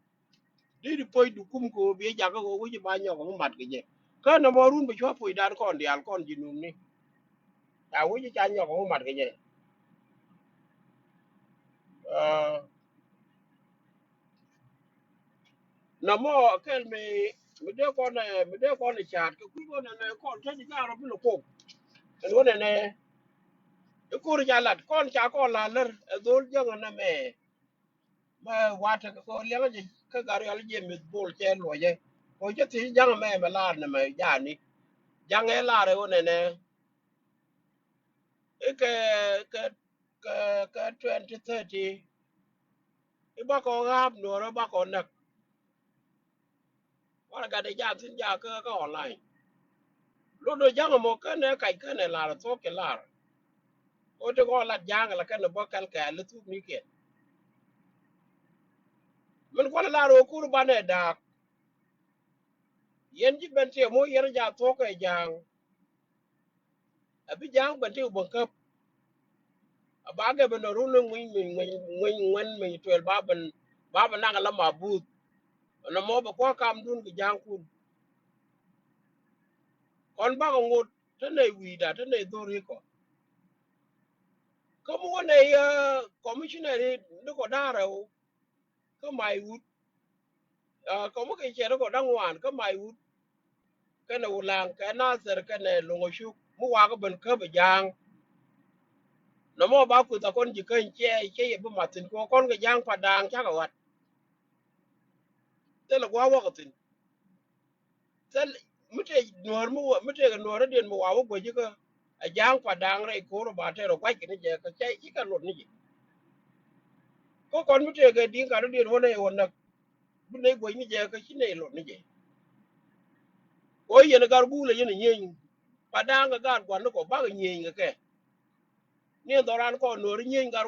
Di di poc di kum kɛ wä biɛ jakä kɛ wä wec ba nyɔk wä mat kɛ jɛ. Kä nɔmɔ run bɛ cua poc dan kɔn diaal kɔn ji̱ num ni. A wec ca nyɔk wä mat kɛ jɛ. Aa, nɔmɔ kɛl mi, mi dee kɔn, mi dee kɔn caat kɛ kui̱ kɔn nɛ kɔn te di jaarɔ bi lɛ kok. Ɛn wä nɛnɛ. I̱ ko̱r ca lat kɔn ca kɔn la lär ɛ dhol jäŋ nɛ mɛ. Mɛ wa̱a̱ tekɛ kɛ liɛŋä jɛ kä Garial James Bol cɛ luɔcɛ. Kɛ cɛ thiec ja̱ŋ mɛ mɛ laar nɛ mɛ ja̱a̱ni. Ja̱ŋ ɛ laar ɛ wä nɛnɛ. I̱ kɛ, kɛ, kɛ, kɛ twenty thirty. I̱ bakɔ ɣa̱a̱p nuɔrä bakɔ näk. Wanɛ gat ɛ ja̱a̱n thi̱n ja̱a̱ kä, kä online. Lot dɔ ja̱ŋ ɛmɔ känɛ kac känɛ lar thuɔ̱k kɛ lar. Ko ti kɔn lat ja̱a̱ŋ la känɛ bä kɛl kɛɛl li thuk ni kiɛn. Min kualɛ lar wä kur banɛ da̱a̱k. Yɛn ji̱ ben tiɛ moc yɛn ja̱a̱ thuɔ̱k kɛ ja̱a̱ŋ. A bi ja̱a̱ŋ ben ti wä ben käp. A ba gɛ ben a run ni ŋuny, ŋuny, ŋuny, ŋuny ŋuɛn mi tuɛl ba ben, ba ben naŋ a la ma buth. Ɛn ɛmɔ bɛ kua̱ kamdun kɛ ja̱a̱ŋkun. Kɔn bakɔ ŋot te nɛy wi̱i̱da te nɛy dho̱r ikɔ. Kä mi wä nɛy, ɛ, commissioner ni kɔ da̱a̱r ɛ wä. Kä may wut. Aa, kɔmä kɛ cɛ rɛ kɔ da̱ŋ wan kä may wut. Kɛnɛ Wulaŋ kɛ Nathɛr kɛnɛ Loŋ Acuk mi wakä ben käp ɛ ja̱a̱ŋ. Nɔmɔ ba kuth a kɔn ji̱ käny cɛ cɛ yɛ bi mat thi̱n kɛ kɔn kɛ ja̱a̱ŋ pa daaŋ cakɛ wat. Thilɛ gua̱a̱ wäkä thi̱n. Thil mi tëë nuäär mi wä mi tëë kɛ nuäär rɔ̱diɛn mi wa wä guäc jikä. A ja̱a̱ŋ pa daaŋ rɛy ko̱r ɔ ba tɛr ɔ gua̱c kɛ ni jɛ kɛ cɛ cikɛ luɔt ni jɛ. Kä kɔn mi tëë kɛ di̱ŋ kat rɔ̱diɛn wä nɛy wä näk. Bi nɛy guäc ni jɛ kä ci nɛy luɔt ni jɛ. Kɛ ɣöö yɛn ɛ gar guulɛ yɛn ɛ nyieny. Pa daaŋ kɛ gaat gua̱n ni kɔ bakɛ nyieny kɛ kɛ. Ni ɛn dhɔran kɔn nuɔ̱ɔ̱ri nyieny gat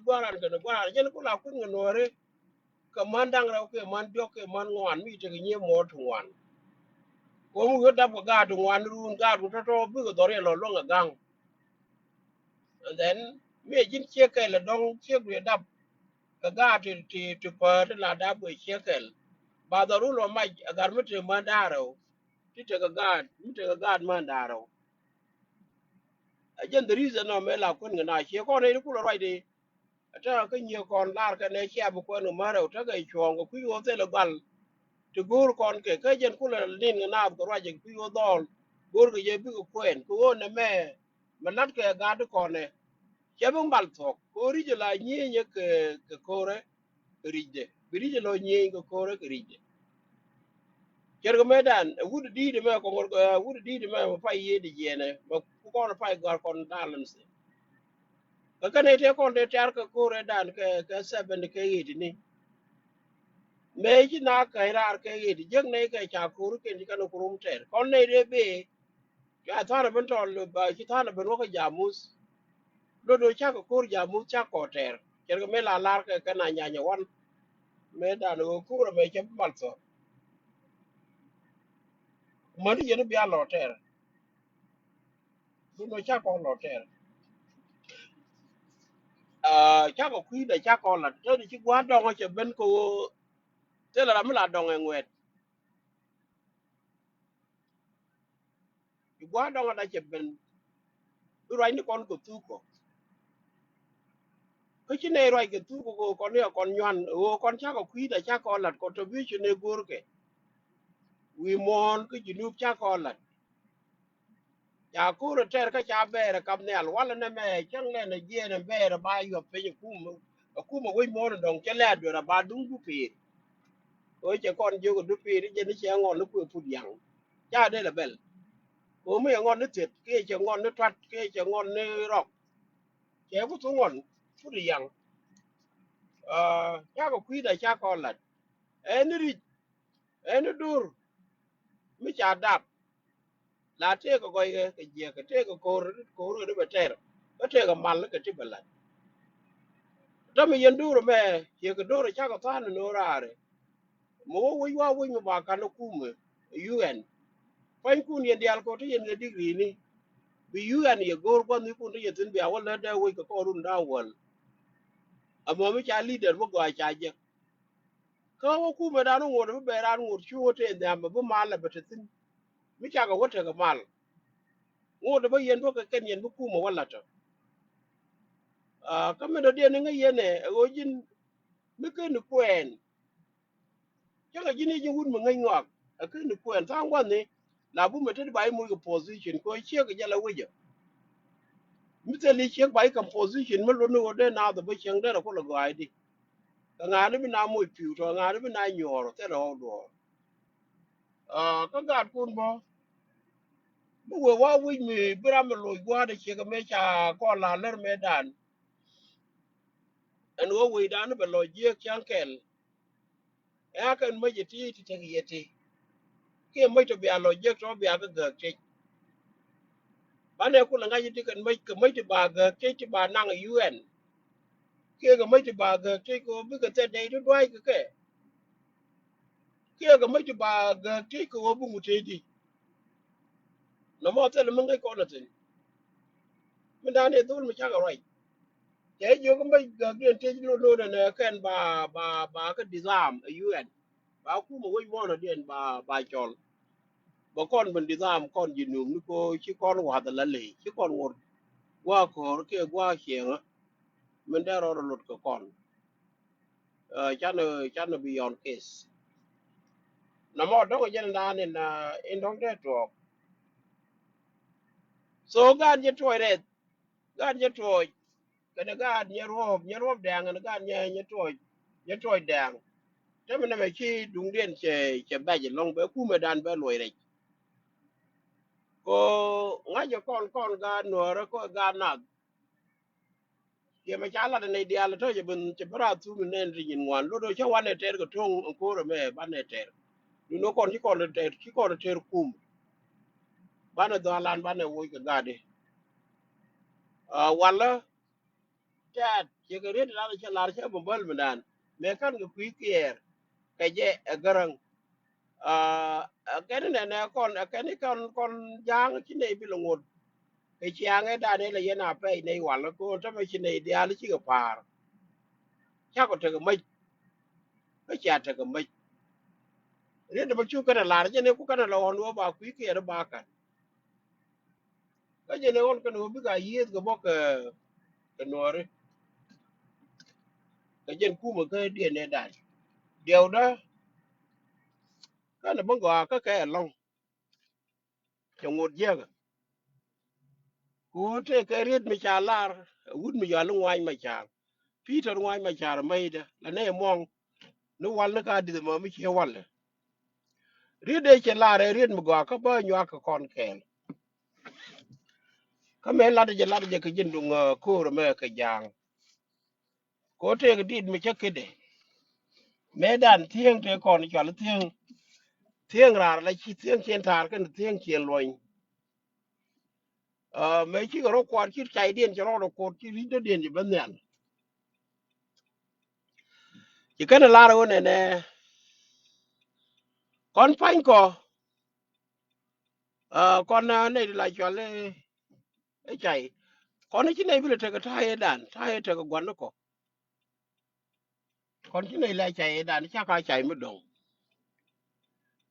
gua̱ran kɛnɛ gua̱ran jɛn ku la kui̱n kɛ nuɔ̱ɔ̱ri. Kɛ man da̱ŋ rɛw kɛ man diɔ̱k kɛ man ŋuan mi tekɛ nyiee muɔ̱ɔ̱r ti ŋuan. Ko̱m wi̱i̱ dap kɛ gaat ti ŋuan run gaat ku tɔ̱tɔ̱ bikɛ dhɔr yɛ lɔ luäŋ kɛ ga̱ŋ. And then mi ɛ ji̱n ciek kɛl ɛ dɔ̱ŋ ciek wi̱i̱ dap kɛ gaat ti ti ti päär ti la dap kɛ ciek kɛl. Ba dhɔr run lɔ mac ɛ gat mi tekɛ man da̱ŋ rɛw. Ti tekɛ gaat mi tekɛ gaat man da̱ŋ rɛw. Ɛ jɛn the reason ɔ mëë la kuän kɛ na ciek kɔn rɛy ti kulɛ ruacdi. Ɛ tɛ̈ kä nyiëë kɔn lar kɛnɛ cia bi kuɛn kɛ märɛ wä tekɛ cuɔ̱ɔ̱ŋ kɛ kui̱ ɣöö thilɛ gɔal. Ti go̱o̱r kɔn kɛ kä jɛn kulɛ nin kɛ naath kɛ ruacɛ kɛ kui̱ ɣöö dhɔɔl. Go̱o̱r kɛ jɛ bikɛ kuɛn kɛ ɣöö nɛmɛ mɛ la̱t kɛ gaat kɔnɛ. Cɛ bi mal thuɔ̱k kɛ ɣöö ri̱c la nyieenyɛ kɛ kɛ ko̱rɛ kɛ ri̱cdɛ bi ri̱c lɔ nyieny kɛ ko̱rɛ kɛ ri̱cdɛ. Cɛr kɛ mëëdan ɛ wut di̱i̱t ɛmɛ kɔŋɔr ɛ wut di̱i̱t ɛmɛ mɛ pay yiëë di jiɛɛnɛ mɛ ku kɔn pay gɔ̱a̱r kɔn da̱a̱l ɛn thil. Kɛ kɛn ɛ tëë kɔn tëë tɛ̈r kɛ ko̱r ɛ da̱a̱n kɛ kɛ seven kɛ eight ni. Mëë ci na kɛc raar kɛ eight jiäk nɛy kɛ ca ko̱r kɛn ci kɛn ku rum tɛr kɔn nɛy dee bee. Ca tha̱a̱n ɛ ben tɔl ba ci tha̱a̱n ɛ ben wä kɛ jamuth. Do̱do̱ cakɛ ko̱r jamuth cak kɔ tɛr cɛr kɛ mëë la lar kɛ kɛn a nyanyɛ wan. Mëë da̱a̱n ɣöö ko̱r ɛmɛ cɛ bi mal thɔr. Mäni yɛn bia lɔ tɛr. Duno cakɔ lɔ tɛr. Aa, cakɔ kui̱dɛ cakɔ la tɛr ci gua̱a̱r dɔŋɔ cɛ ben kɛ ɣöö thilɛ ram mi la dɔŋ ɛ ŋuɛt. Ci gua̱a̱r dɔŋɔ da cɛ ben. Bi ruacni kɔn kɛ thuk kɔ. Kä ci nɛy ruac kɛ thuk kɔ kɛ kɔn ni kɔn nyuan ɣöö kɔn cakɔ kui̱dɛ cakɔ lat contribution ɛ go̱o̱rkɛ. Wi̱i̱ muɔ̱ɔ̱n kä Junub cakɔ lat. Ca ko̱r ɛ tɛr kä ca bɛɛr ɛ kap nhial walɛ nɛmɛ cäŋ lɛn ɛ jiɛɛn ɛ bɛɛr ɛ ba yuɔp piny ɛ kum ɛ kum ɛ wec muɔ̱ɔ̱n ɛ dɔ̱ŋ cɛ lɛ aduer ɛ ba duŋ dupiir. Kɛ ɣöö cɛ kɔn jiök ɛ dupiir i̱ jɛn i̱ cɛ ŋɔn ni kuëë put yaŋ. Ca dee lɛ bɛl. Kɛ ɣöö mi cɛ ŋɔn ni thiet kiɛ cɛ ŋɔn ni tuat kiɛ cɛ ŋɔn ni rɔk. Cɛ ku thuk ŋɔn put yaŋ. Aa, cakɔ kui̱dɛ cakɔ lat. Ɛn ni ri̱c ɛn ni dur mi ca dap. La tëëkɛ gɔy kɛ kɛ jiɛk kɛ tëëkɛ ko̱r ko̱r kɛ ti bɛ tɛr kä tëëkɛ mal kɛ ti bɛ la̱t. Täämɛ yɛn do̱r ɛmɛ ciɛ kɛ do̱r ɛ cakɛ tha̱a̱n ni no̱o̱ŋ raar ɛ. Mi wä wec wa wec mi ba ka̱n ɛ kumɛ U N. Pua̱nykun yɛn diaal kɔ ti yɛn kɛ digri ni. Bi U N yɛ go̱o̱r gua̱thnikun ti yɛn thi̱n bia wä lät dee wec kɛ kɔn run da̱a̱ wäl. Ɛmɔ mi ca leader mi gɔaa ca jek. Kä wä kumɛ dan wä ŋot bi bɛ ran ŋot cu wä tëë nhiam bɛ bi mal lɛ bɛ te thi̱n. Mi cakɛ wä tekɛ mal. Ŋot bä yɛn bä kɛ kɛn yɛn bi kumɛ wä la̱t tɔ. Aa, kä mi dɔ̱diɛn ni ŋäc yɛn ɛ ɛ ɣöö ji̱n mi ken ni kuɛɛn. Cäŋɛ ji̱n i̱ ji̱ wut mi ŋäc ŋɔak ɛ ken ni kuɛɛn tha̱a̱ŋ gua̱thni. La bumɛ te di ba i̱ muc kɛ position kɛ ɣöö ciek kɛ jɛ la wecä. Mi thil i̱ ciek ba i̱ kɛ position mi lot ni ɣöö dee naath ɛ bä cieŋ derɛ kulɛ gɔaaydi. Kɛ ŋa̱a̱ni bi na moc pi̱w tɔ ŋa̱a̱ni bi na nyuɔɔr thilɛ ɣɔw duɔɔr. Aa, kä gaatkun bä mi wëë wa wi̱c mi bi ram mi loc gua̱a̱r dee ciek mi ca kɔn la lär mëëdan. Ɛn ɣöö wecdan bɛ lɔ jiääk cäŋ kɛl. Ɛ a kɛn mäc ɛ ti ti tek yɛ ti. Kiɛ mäc tɔ bia lɔ jiääk tɔ bia kä gääk tec. Banɛ kulɛ ŋa̱c ti kɛn mäc kɛ mäc ti ba gääk tec ti ba naŋ U N. Kiɛ kɛ mäc ti ba gääk tec kɛ ɣöö bikɛ thɛt dɛy ti dua̱a̱c kɛ kɛ. Kiɛ kɛ mäc ti ba gääk tec kɛ ɣöö bi ŋut tec di. Nɔmɔ thilɛ mi ŋäc kɔn ɛ thi̱n. Mi dan ɛ dhol mi cakɛ ruac. Cɛ jiök mi gäk diɛn tec lot lot ɛnɛ kɛn ba ba ba kä disarm ɛ U N. Ba kumɛ wec muɔ̱ɔ̱nɛ diɛn ba ba cɔl. Bɛ kɔn ben disarm kɔn ji̱ nuɔ̱ɔ̱m ni ko ci kɔn wath ala ley ci kɔn ŋot. Gua̱a̱ ko̱o̱r kiɛ gua̱a̱ cieŋä. Min dee rɔɔd lot kɛ kɔn. Aa, canɛ canɛ bi yɔn case. Nɔmɔ dɔ̱ŋ jɛn dan in in dɔ̱ŋ dee tuɔɔk. So gaat nyɛ tuɔɔc rɛth. Gaat nyɛ tuɔɔc kɛnɛ gaat nyɛ ruɔ̱ɔ̱p nyɛ ruɔ̱ɔ̱p dɛŋ kɛnɛ gaat nyɛ nyɛ tuɔɔc nyɛ tuɔɔc dɛŋ. Te mi nɛmɛ ci duŋdiɛn cɛ cɛ bɛc ɛlɔ̱ŋ bɛ kumɛ dan bɛ luɔc rɛc. Ko ŋa̱cɛ kɔn kɔn gaat nuɔ̱ɔ̱rä kɔ gaat nath. Kiɛ mɛ ca lat nɛy diaal tɔ̱ cɛ ben cɛ ben rath thum nɛn ti nyin ŋuan lot cä wanɛ tɛr kɛ to̱ŋ ɛn ko̱r ɛmɛ banɛ tɛr. Dun wä kɔn ci kɔn tɛr ci kɔn tɛr kum. Banɛ dhɔalan banɛ woc kɛ gatdi. Walä tɛt cɛ kɛ riet lat cɛ lar cɛ bä bäl mi dan mɛ kan kɛ kui̱ kiɛɛr. Kɛ jɛ ɛ gäräŋ. Aa, ɛ kɛn nɛnɛ kɔn ɛ kɛn kɔn kɔn ja̱a̱ŋ ci nɛy bi lɛ ŋot. Kɛ ciaŋɛ danɛ lɛ yɛn a pɛy nɛy wal kɛ ɣöö tämɛ ci nɛy diaal cikɛ pa̱a̱r. Cakɔ tekɛ mäc. Kä cia tekɛ mäc. Riet dɛ bä cuk kɛnɛ lar jɛn ɛ ku kɛnɛ lɛ ɣɔn wä ba kui̱ kiɛɛr ba kän. Kä jɛn ɛ ɣɔn kɛn ɣöö bikɛ a yiëëth kɛ bä kɛ kɛ nuɔɔri. Kɛ jɛn kumɛ kä diɛn ɛ dan diɛwdä. Kɛnɛ bä gɔaa kä kɛ ɛlɔ̱ŋ. Cɛ ŋot jiäkä. Ku tëë kɛ riet mi ca lar wut mi yɔal i̱ ŋuany ma car. Peter ŋuany ma car mäydä la nɛy muɔ̱ŋ. Ni wal ni ka di̱th mɔ mi cië walɛ. Riet dee cɛ lar ɛ riet mi gɔaa kä bä nyuak kɛ kɔn kɛɛl. Kä mëë latdä jɛ latdä jɛ kɛ ji̱n duŋ ko̱o̱r ɛmɛ kɛ ja̱a̱ŋ. Ko tëëk diit mi cä ketdɛ. Mëëdan thiëëŋ tëë kɔn cual thiëëŋ. Thiëëŋ raar la ci thiëëŋ cien ta̱a̱r kɛn thiëëŋ cien luɔny. Mëë cikɛ rɔ kuat ci caydiɛn cɛ rɔɔdɛ kuɔt ci ri̱cdädiɛn cɛ ben nhial. Ci kɛn lar ɣöö nɛnɛ kɔn pa̱ny kɔ. Kɔn nɛy ti la cual i̱ cay. Kɔn ci nɛy bi lɛ tekɛ ta̱a̱ yɛ dan ta̱a̱ yɛ tekɛ gua̱n ni kɔ. Kɔn ci nɛy la cay dan cak a cay mi dɔ̱ŋ.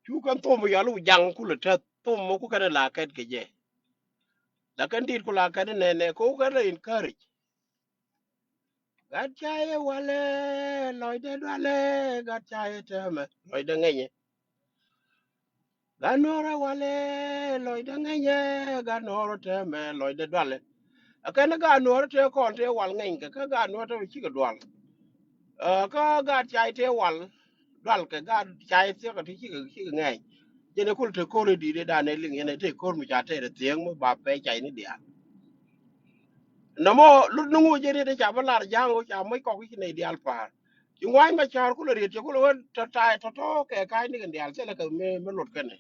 Cu kɛn thom yɔl i̱ jaŋ kulɛ täth thom mi ku kɛn la kɛt kɛ jɛ. La kɛn dit ku la kɛn nɛnɛ ko kɛn la encourage. Gat cay ɛ walɛ lɔcdɛ dualɛ gat cay ɛ tɛmɛ lɔcdɛ ŋɛnyɛ. Gat nuɔrɛ walɛ lɔcdɛ ŋɛnyɛ gat nuɔrɛ tɛmɛ lɔcdɛ dualɛ. Ɛ kɛn gat nuɔrɛ tɛ kɔn tɛ wal ŋɛny kɛ kä gat nuɔrɛ tɛ cikɛ dual. Kä gat cay tɛ wal dual kɛ gat cay thiäkä ti cikɛ cikɛ ŋɛny. Jɛn ɛ kul te ko̱r ɛ di̱i̱t ɛ dan ɛ liŋ yɛn ɛ te ko̱r mi ca tɛɛr ɛ thiäŋ mi ba pɛ cay ni diaal. Nɔmɔ lut ni ŋuc jɛ riet ɛ ca bä lar ja̱a̱ŋ ɣöö ca moc kɔk i̱ ci nɛy diaal pa̱a̱r. Ci ŋua̱ny ma ca̱r kulɛ riet cɛ kulɛ wä tɔ̱ ta̱a̱ tɔ̱ tɔ̱ kɛ ka̱a̱cnikɛn diaal thilɛ kɛ mi mi lot kɛnɛ.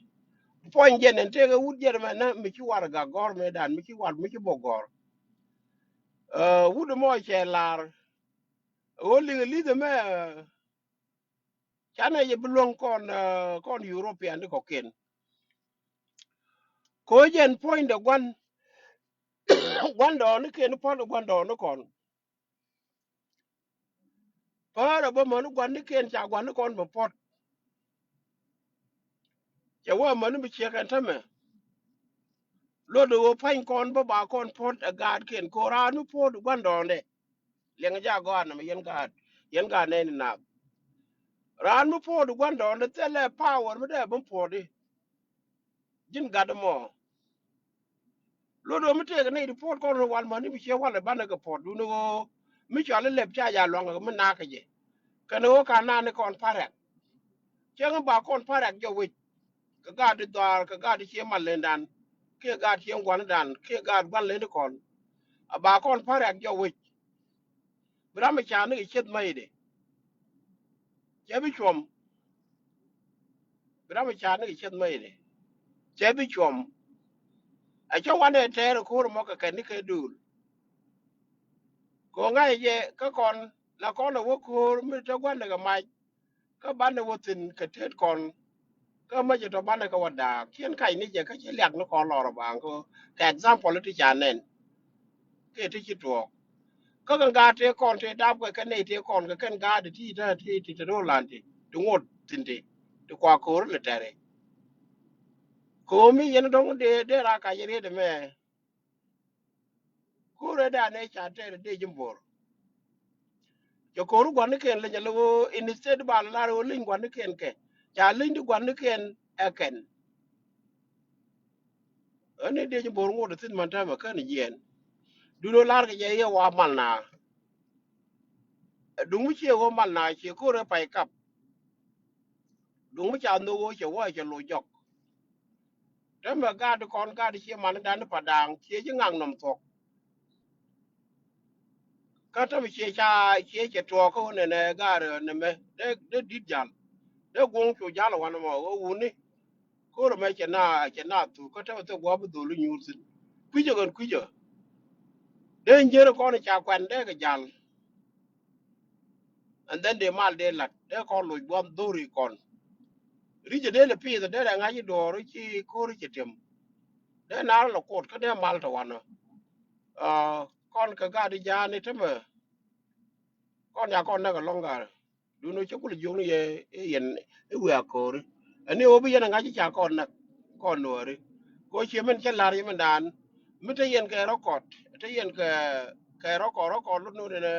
Puɔ̱ny jɛn ɛn tëëkɛ wut jɛn mɛ nä mi ci war gak gɔ̱r mëëdan mi ci war mi ci bok gɔ̱r. Wut ɛmɔ cɛ lar ɣöö liŋ ɛ li̱th ɛmɛ. Canɛ jɛ bi luäŋ kɔn kɔn European ni kɔ̱kiɛn. Ko jɛn puɔ̱nydɛ gua̱n, gua̱ndɔɔŋnikiɛn, puɔ̱t gua̱ndɔɔŋnikɔn. Päär ɛ bä mäni gua̱nnikiɛn, ca gua̱nnikɔn bɛ puɔ̱t. Cɛ wä mäni bi ciek ɛn tämɛ. Luɔt ɣöö pa̱ny kɔn bä ba kɔn puɔ̱t ɛ gaatkiɛn, ko raan mi puɔ̱t gua̱ndɔɔŋdɛ. Liɛŋ jɛ a gɔaa nɛmɛ, yɛn gaat, yɛn gaat nɛɛni naath. Raan mi puɔ̱t gua̱ndɔɔŋdɛ thilɛ power mi dee bi puɔ̱t i̱ ji̱n gat ɛmɔ. Luɔt ɣöö mi tëëkɛ nɛy ti puɔ̱t kɔn wal mäni bi ciek walɛ banɛ kɛ puɔ̱t, duundɛ ɣöö mi cɔal i̱ lɛp ca jɛ a luaŋ kɛ mi nakä jɛ. Kɛnɛ ɣöö ka naanikɔn pa̱rɛk. Cäŋ ba kɔn pa̱rɛk jɔk wec. Kɛ gaat ti dhɔaar, kɛ gaat ti cie mal lendan, kiɛ gaat cie gua̱ndan, kiɛ gaat gua̱n lenikɔn. A ba kɔn pa̱rɛk jɔk wec. Bi ram mi ca̱a̱n ni kɛ cieth mäcdɛ. Cɛ bi cuɔm. Bi ram mi ca̱a̱n ni kɛ cieth mäcdɛ. Cɛ bi cuɔm. Ɛ cä wanɛ tɛɛr ɛ ko̱r ɛmɔ kɛ kɛn ni kɛ duul. Kɛ ɣöö ŋa̱cɛ jɛ kä kɔn la kɔn ɛ wä ko̱r mi te gua̱ndɛ kɛ mac. Kä banɛ wä thi̱n kɛ tet kɔn. Kä mäcɛ tɔ banɛ kɛ wä da̱a̱k, ciɛn kac ni jɛ kä ci liak ni kɔn lɔr ɛ baŋ kä, kɛ example ti ca nɛn. Kɛ ti ci tuɔɔk. Kä kɛn gaat tëë kɔn tëë dap kɛ kɛn nɛy tëë kɔn kɛ kɛn gaat ti ti ti ti ti ro̱o̱lan ti ti ŋot thi̱n ti ti kua ko̱o̱r lɛ tɛri. Ko̱o̱r mi yɛn dɔ̱ŋ dee dee raa kac riet ɛmɛ. Ko̱r ɛ danɛ ca tɛɛr dee ji̱ bo̱r. Cɛ ko̱r gua̱nikiɛn leny ala ɣöö instead ba la lar ɣöö leny gua̱nikiɛn kɛ, ca leny di gua̱nikiɛn ɛ kɛn. Ɣän ni dee ji̱ bo̱r ŋot thi̱n man täämɛ kän jiɛn. Duno lar kɛ jɛ yɛ wa mal na. Duŋ mi ciɛ ɣöö mal na ciɛ ko̱r ɛ pay kap. Duŋ mi ca nhök ɣöö cɛ wä cɛ loc jɔk. Täämɛ gaat kɔn, gaat ciɛ manidan ni Padaŋ, ciɛ ji̱ ŋak nɔm thuɔ̱k. Kä täämɛ ciɛ ca, ciɛ cɛ tuɔɔk kä ɣöö nɛnɛ gaat nɛmɛ dee, dee di̱t jal. Dee guɔ̱ŋ cu jal wanɛ mɔ ɣöö wuni. Ko̱r ɛmɛ cɛ na, cɛ na thuk kä täämɛ thok gua̱a̱p bi dhol inyuur thi̱n. Kui̱cä ɣän kui̱cä. Dee jiɛn kɔn ca kuɛn dee kɛ jal. And then dee mal dee la̱t, dee kɔn loc buɔth dhori kɔn. Ri̱cɛ dee lɛ pi̱i̱th, dee lɛ ŋa̱c i̱ duɔ̱ɔ̱r i̱ ci ko̱r i̱ cɛ ti̱em. Dee naar lɛ kuɔt kä dee mal tɔ wanɔ. Aa, kɔn kɛ gat i̱ ja̱a̱n i̱ tämɛ. Kɔn ya kɔn näk ɛlɔ̱ŋ gat. Duundɛ cä kulɛ jiök ni yɛ i̱ yɛn i̱ wiaa ko̱ri. Ɛn i̱ ɣöö bi yɛn ɛ ŋa̱c i̱ ca kɔn näk kɔn nuɔɔri. Kɛ ɣöö ciɛ min cä la̱r yɛ mindan. Mi te yɛn kɛ rɔkɔt, te yɛn kɛ, kɛ rɔkɔt, rɔkɔt lot nöödɛ nɛ.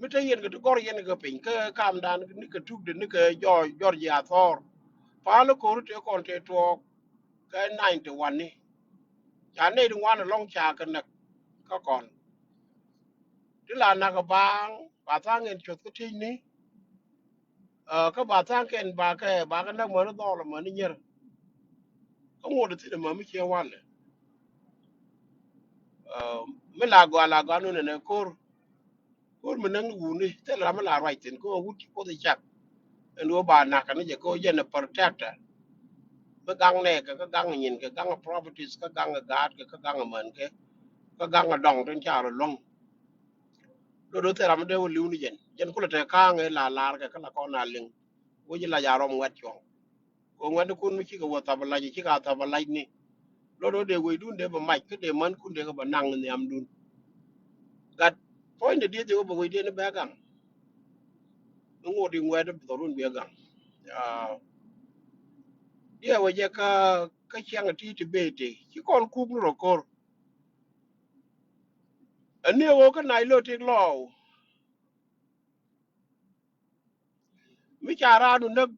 Mi te yɛn kɛ ti gɔr yɛn kɛ piny kä kamdan ni kɛ tukdɛ ni kɛ jɔɔc, jɔr ji̱ athɔɔr. Pa̱a̱l ko̱ri tëë kɔn tëë tuɔɔk kɛ ninety one ni. Ca nɛy ti ŋuan ɛlɔ̱ŋ ca kɛ näk kä kɔn. Ti la nak ɛ baaŋ, ba tha̱a̱ŋ ɛn cuɔth kä ti̱cni. Aa, kä ba tha̱a̱ŋ kɛn ba kɛ, ba kɛ näk mäni dhɔl mäni nyier. Kä ŋot ɛ thi̱n ɛmɛ mi ciɛ walɛ. Aa, mi la gɔaa, la gɔaa nunɛ nɛ ko̱r. Ko̱r mi näk ni wuni, thil ram mi la ruac thi̱n, kä wut ci Kuoth i̱ cak. Ɛn ɣöö ba nakä ni jɛ kä ɣöö jɛn ɛ protector. Mi gaŋ nɛɛkɛ, kä gaŋ nyinkɛ, gaŋ properties, kä gaŋ gaatkɛ, kä gaŋ mänkɛ, kä gaŋ dɔŋ tin ca rɔ luäŋ. Do̱do̱ thil ram mi dee wä li̱w ni jɛn. Jɛn kulɛ te ka̱a̱ŋ ëë la la̱rkɛ kä la kɔn a liŋ. Wec lac a rɔm ŋuɛ̈t cuɔ̱ŋ. Kɛ ŋuɛ̈tnikun mi cikɛ wä thap lac, cikɛ a thap lac ni. Lot ɣöö dee wecdun dee bɛ mac, kä dee mänkun dee kɛ bɛ naŋ ni nhiamdun. Gat puɔ̱nydɛ dieth i̱ wä bɛ wecdiɛn i̱ bɛ gaŋ. Mi ŋot i̱ ŋuɛ̈t i̱ dhɔrun biɛ gaŋ. Aa, diɛ wä jɛ kä, kä ciaŋ ti ti bee ti. Ci kɔn kuk ni rɔ ko̱r. Ɛn ni ɣöö kä nac lo̱ tik lɔɔw. Mi ca raandu näk,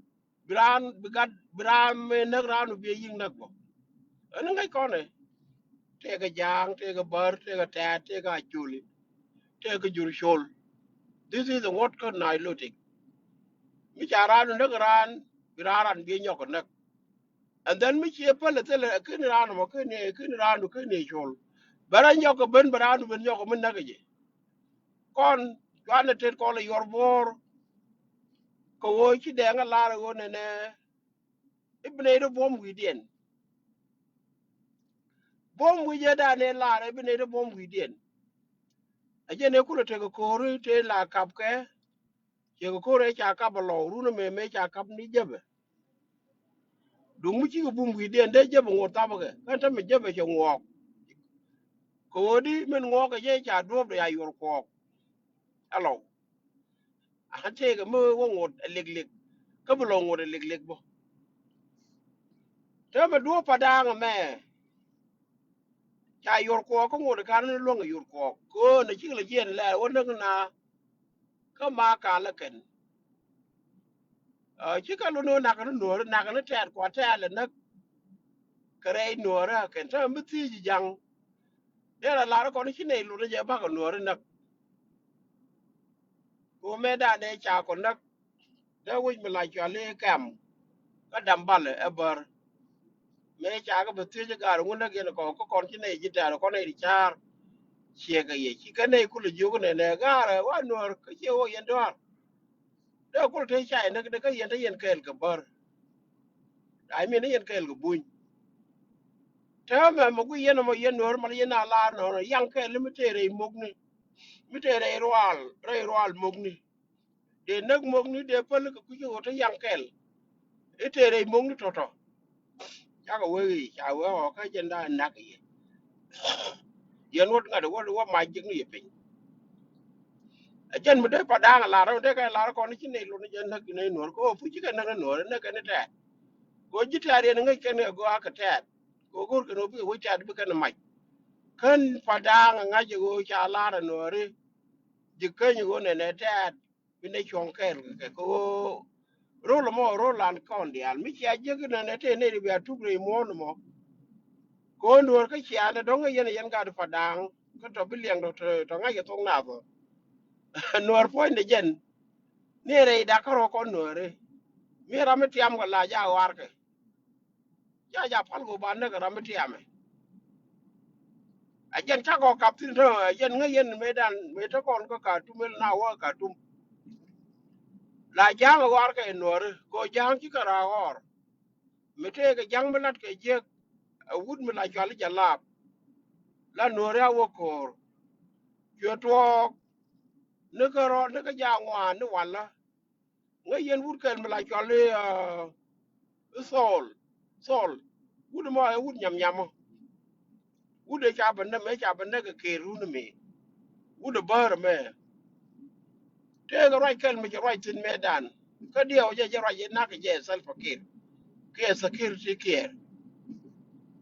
bi raan, bi gat, bi raan mi näk raandu bi yi̱k näk bä. Ɛn ŋäc kɔnɛ. Tëëkɛ ja̱a̱ŋ, tëëkɛ bär, tëëkɛ tɛ̈t, tëëkɛ acoli, tëëkɛ jur col. This is the word kä Nilotic. Mi ca raandu näk raan, bi raan, raan bi nyɔk näk. And then mi ciɛ päl ɛ thilɛ, ɛ ken raan mɔ, ken, ɛ ken raandu, ken ɛ col. Bɛ raan nyɔk kɛ ben, bɛ raandu ben nyɔk kɛ mi näk kɛ jɛ. Kɔn cuanɛ tet kɔn lɛ yuɔr bo̱o̱r. Kɛ ɣöö ci dɛɛŋ ɛ lar ɛ ɣöö nɛnɛ i̱ bi nɛy ti buɔ̱m wi̱i̱diɛn. Buɔ̱m wi̱i̱ jɛ danɛ lar i̱ bi nɛy ti buɔ̱m wi̱i̱diɛn. Ɛ jɛn ëë kulɛ tekɛ ko̱ri tëë la kapkɛ. Ciɛ kɛ ko̱ri ëë ca kap ɛ lɔw, run ɛmɛ mëë ca kap ni jäpɛ. Duŋ mi cikɛ bum wi̱i̱diɛn dee jepɛ ŋot thapäkɛ kä tämɛ jepɛ cɛ ŋuɔɔk. Kɛ ɣöö di min ŋuɔɔk kɛ jɛ ca duɔ̱ɔ̱pdɛ ya yuɔr kuɔɔk. Ɛlɔw. A tëëkɛ mi wä ŋot ɛ liklik. Kä bi lɔ ŋot ɛ liklik bä. Täämɛ duɔ̱ɔ̱p Padaŋ ɛmɛ ca yuɔr kuɔɔk kä ŋot ɛ ka̱n ni luäŋ ɛ yuɔr kuɔɔk. Kɛ ɣöö nɛ cikɛ lɛ jiɛn lɛ wä näk na. Kä ma kalä kɛn. Ci kɛ lun wä nak ni nuɔ̱ɔ̱ri nak ni tɛɛt kua tɛɛt lɛ näk. Kɛ rɛy nuɔ̱ɔ̱ri a kɛn täämɛ bi thiec ji̱ ja̱ŋ. Dee la lar kɔn ci nɛy lun ni jɛ bakɛ nuɔ̱ɔ̱ri näk. Kɛ ɣöö mëë dan dee ca kɔn näk. Dee wec mi la cual i̱ kɛm. Kä dam balɛ ɛ bär. Mëë ca kɛ bɛ thiec i̱ gaar ŋun näk yɛn kɔn kä kɔn ci nɛy ji̱ tɛɛr kɔn nɛy ti ca̱a̱r. Ciɛ kɛ yɛ ci kɛ nɛy kulɛ jiök nɛ nɛ gaar ɛ wa nuɔ̱ɔ̱r kä ciɛ wä yɛn dɔ̱a̱r. Dee kul te ca yɛn näk dee kä yɛn te yɛn kɛɛl kɛ bär. Da̱a̱ min te yɛn kɛɛl kɛ buny. Täämɛ mɛ gui yɛn ɛmɔ yɛn nuɔ̱ɔ̱r mal yɛn a lar nɔnɔ yaŋ kɛɛl mi tëë rɛy mokni. Mi tëë rɛy rual rɛy rual mokni. Dee näk mokni dee päl kɛ kui̱c kɛ ɣöö te yaŋ kɛl. I̱ tëë rɛy mokni tɔ̱tɔ̱. Cakɛ wee i̱ ca wee ɣɔɔ kä jɛn da̱a̱ nak i̱ yɛ. Yɛn wä ŋa̱t wä wä mac jiäkni yɛ piny. Ɛ jɛn mi dee Padaŋ ɛ lar ɛ dee kɛ lar kɔn ci nɛy lon jɛ näk nɛy nuɔ̱ɔ̱r kɛ ɣöö puc ci kɛ näk ni nuɔ̱ɔ̱r näk kɛn i̱ tɛɛt. Kɛ ɣöö ji̱ tɛɛt yɛn ŋäc kɛn ɛ gɔaa kɛ tɛɛt. Kɛ ɣöö go̱o̱r kɛn ɣöö bikɛ wec tɛɛt bikɛn ɛ mac. Kän Padaŋ ɛ ŋa̱c ɛ ɣöö ca lar ɛ nuɔ̱ɔ̱ri. Ji̱ käny ɣöö nɛnɛ tɛɛt bi nɛ cuɔ̱ŋ kɛɛl kɛ kɛ kɛ ɣöö rol ɛmɔ rol an kɔn diaal mi cia jiäk inɛnɛ tëë nɛy ti bia tuk rɛy muɔ̱ɔ̱n ɛmɔ. Kɛ ɣöö nuɔ̱ɔ̱r kä ciaandɛ dɔ̱ŋ ɛ yɛn ɛ yɛn gat Padaŋ kä tɔ bi liɛŋ tɔ tɔ ŋa̱c kɛ thok nath ɔ. Nuɔ̱ɔ̱r puɔ̱nydɛ jɛn ni rɛy dak kärɔ̱ kɔn nuɔ̱ɔ̱ri mi ram mi tiam kɛ la ja ɣɔaarkɛ. Ca ja pal kɛ ɣöö ba näk ram mi tiamɛ. A jɛn cakɔ kap thi̱n täämɛ a jɛn ŋäc yɛn mëëdan mëë te kɔn kä Katum mëë na wä Katum. La ja̱a̱ŋ ɛ ɣɔaar kɛ nuɔ̱ɔ̱ri kɛ ɣöö ja̱a̱ŋ ci kɛ raar ɣɔr. Mi tëëkɛ ja̱a̱ŋ mi lat kɛ jiäk ɛ wut mi la cual i̱ Jalap. La nuɔ̱ɔ̱ri a wä ko̱o̱r. Cuɛ tuɔɔk ni kä rɔɔd ni kä jaak ŋuan ni walä. Ŋäc yɛn wut kɛl mi la cual i̱, ah, i̱ Thɔɔl. Thɔɔl. Wut mɔ ɛ wut nyam nyam mɔ. Wut ɛ ca bɛ näk mɛ ca bɛ näk kɛ kër run mi. Wut ɛ bäär mɛ. Tëëkɛ ruac kɛl mi cɛ ruac thi̱n mɛ dan. Kä diɛw jɛ jɛ ruac jɛ nak jɛ Salva Kiir. Kiɛ security kiɛ.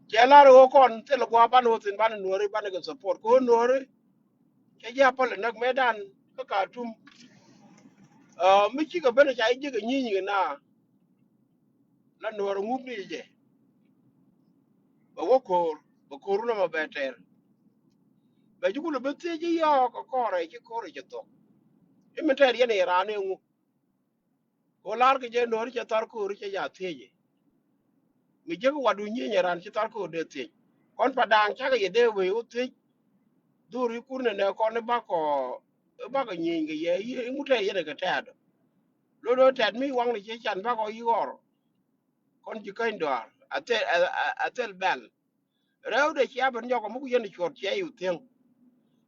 Cɛ lar ɣöö kɔn thilɛ gua̱a̱ banɛ wä thi̱n banɛ nuɔ̱ɔ̱ri banɛ kɛ support kɛ ɣöö nuɔ̱ɔ̱ri. Cɛ ji̱ a päl ɛ näk mëëdan kä Katum. Ah, mi cikɛ ben ca ji̱ jiäk ɛ nyieeny kɛ na. La nuɔ̱ɔ̱r ɛ ŋuk ni jɛ. Bɛ wä ko̱o̱r bɛ ko̱o̱r wun ɛmɔ bɛ tɛr. Bɛ ji̱ kulɛ bi thiec ji̱ yɔɔk kɛ kɔrɛ ci ko̱rɛ ci thok. I̱ min tɛr yɛn i̱ raan i̱ ŋu. Kɛ ɣöö la̱rkɛ jɛ nuɔ̱ɔ̱ri cɛ thar ko̱o̱ri cɛ ja thiec i̱. Mi jiäk watdu nyieny ɛ ran ci thar ko̱o̱r dee thiec. Kɔn Padaŋ cakɛ yɛ dee wee wä thiec. Dhur i̱ kur nɛnɛ kɔn i̱ bakɔ i̱ bakɔ nyieny kɛ yɛ i̱ ŋut tɛr yɛn ɛ kɛ tɛ̈t. Lot ɣöö tɛ̈t mi waŋni cɛ can bakɔ i̱ ɣɔr. Kɔn ji̱ käny dɔaar a thil a thil bɛl. Rɛwdɛ cia ben nyɔk ɛ mi ku yɛn i̱ cuɔt cia i̱ wä thiäŋ.